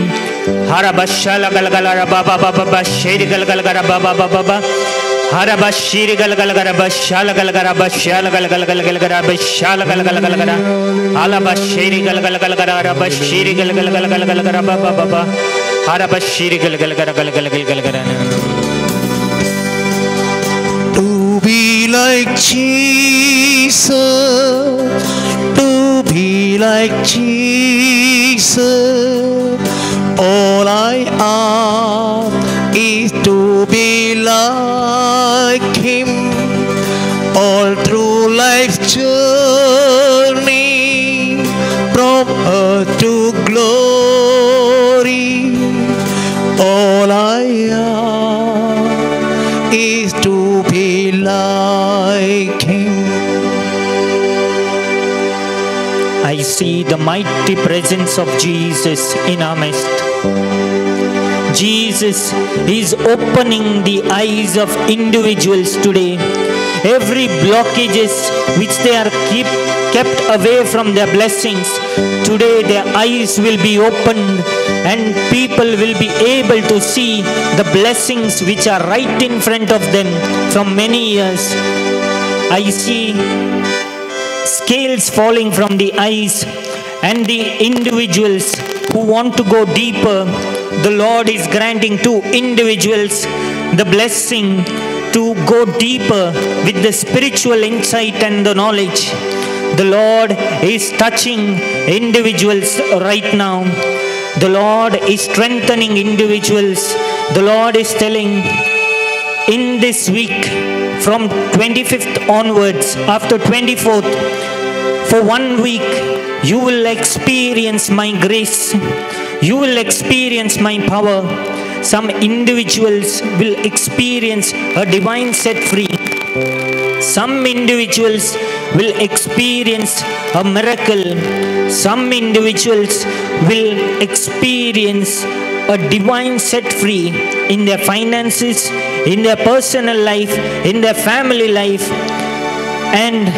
To be like Jesus, to be like Jesus, all I ask is to be like Him. All through life's journey, from earth to glory, all I ask is to be like Him. I see the mighty presence of Jesus in our midst. Jesus is opening the eyes of individuals today. Every blockages which they are kept away from their blessings, today their eyes will be opened and people will be able to see the blessings which are right in front of them from many years. I see scales falling from the eyes, and the individuals who want to go deeper, the Lord is granting to individuals the blessing to go deeper with the spiritual insight and the knowledge. The Lord is touching individuals right now. The Lord is strengthening individuals. The Lord is telling, in this week, from 25th onwards, after 24th, for 1 week, you will experience my grace. You will experience my power. Some individuals will experience a divine set free. Some individuals will experience a miracle. Some individuals will experience a divine set free in their finances, in their personal life, in their family life. And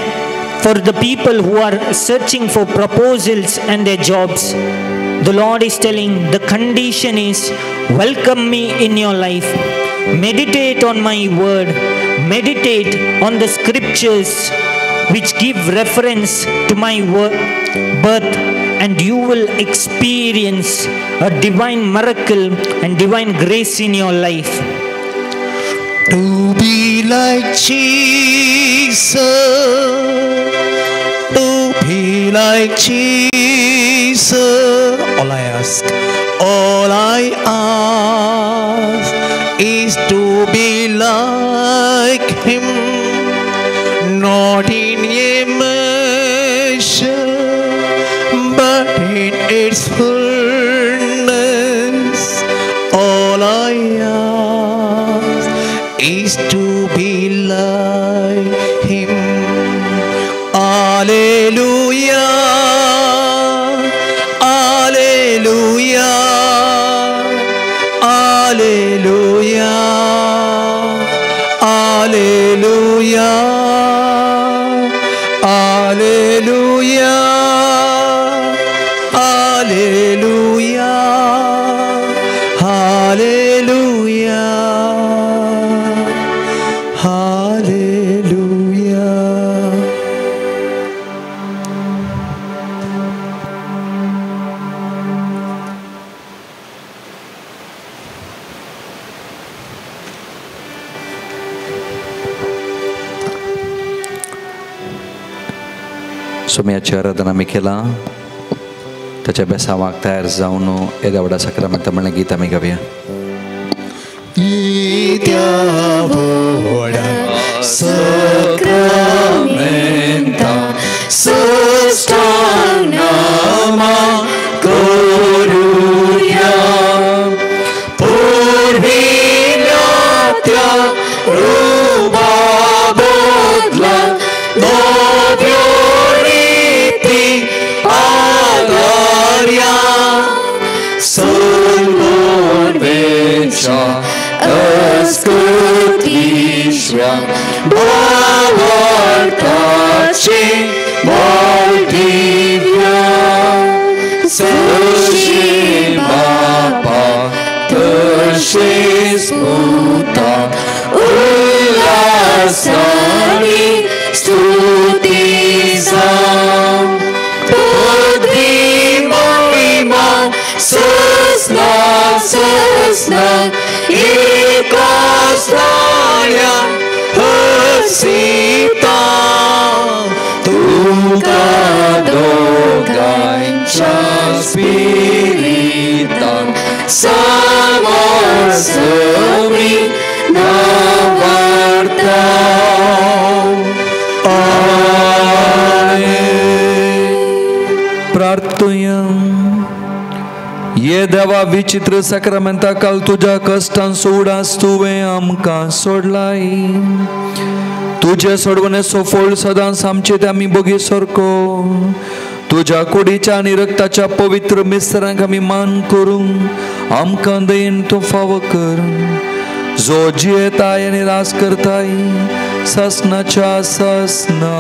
for the people who are searching for proposals and their jobs, the Lord is telling, the condition is, welcome me in your life. Meditate on my word. Meditate on the scriptures which give reference to my birth, and you will experience a divine miracle and divine grace in your life. To be like Jesus, to be like Jesus, all I ask, all I ask is to be like Him, not in a measure, but in its fullness. All I ask is to be like Him. Alleluia, Alleluia, Alleluia, Alleluia, Alleluia. सोम्याची आराधना आमी केला ताच्या बेसांवाक तयार जावन येद्या व्हडा साक्रामेंता म्हणलें गीत आमी गावया. येद्या व्हडा साक्रामेंता साश्टांग नामा करुया, पुर्विल्ल्या त्या रुपा बदला नव्यो रिती आदार्या, सलवणवेच्या अस्कृतीश्व्या भावार्थाचे मोठिव्या, जशी बापा तशेच पुता उल्हासानी स्तुती जावं, पदवी महिमा ससना ससना एकाच नाड्या हसिता, तुका दोगांच्या स्पिरितान सामर्थ्य नावार्ता. प्रार्थुया. ये देवा विचित्र साक्रामेंता काल तुज्या कश्टांचो उडास तुवें आमकां सोडलाय, तुजे सोडवणेचो फळ सदांच आमचे ते आमी बगी सारको तुज्या कुडीच्या आनी रक्ताच्या पवित्र मिस्त्रांक आमी मान करूंक आमकां दयेन तूं फावो कर, जो जियेताय आनी राज करताय ससनाच्या ससना.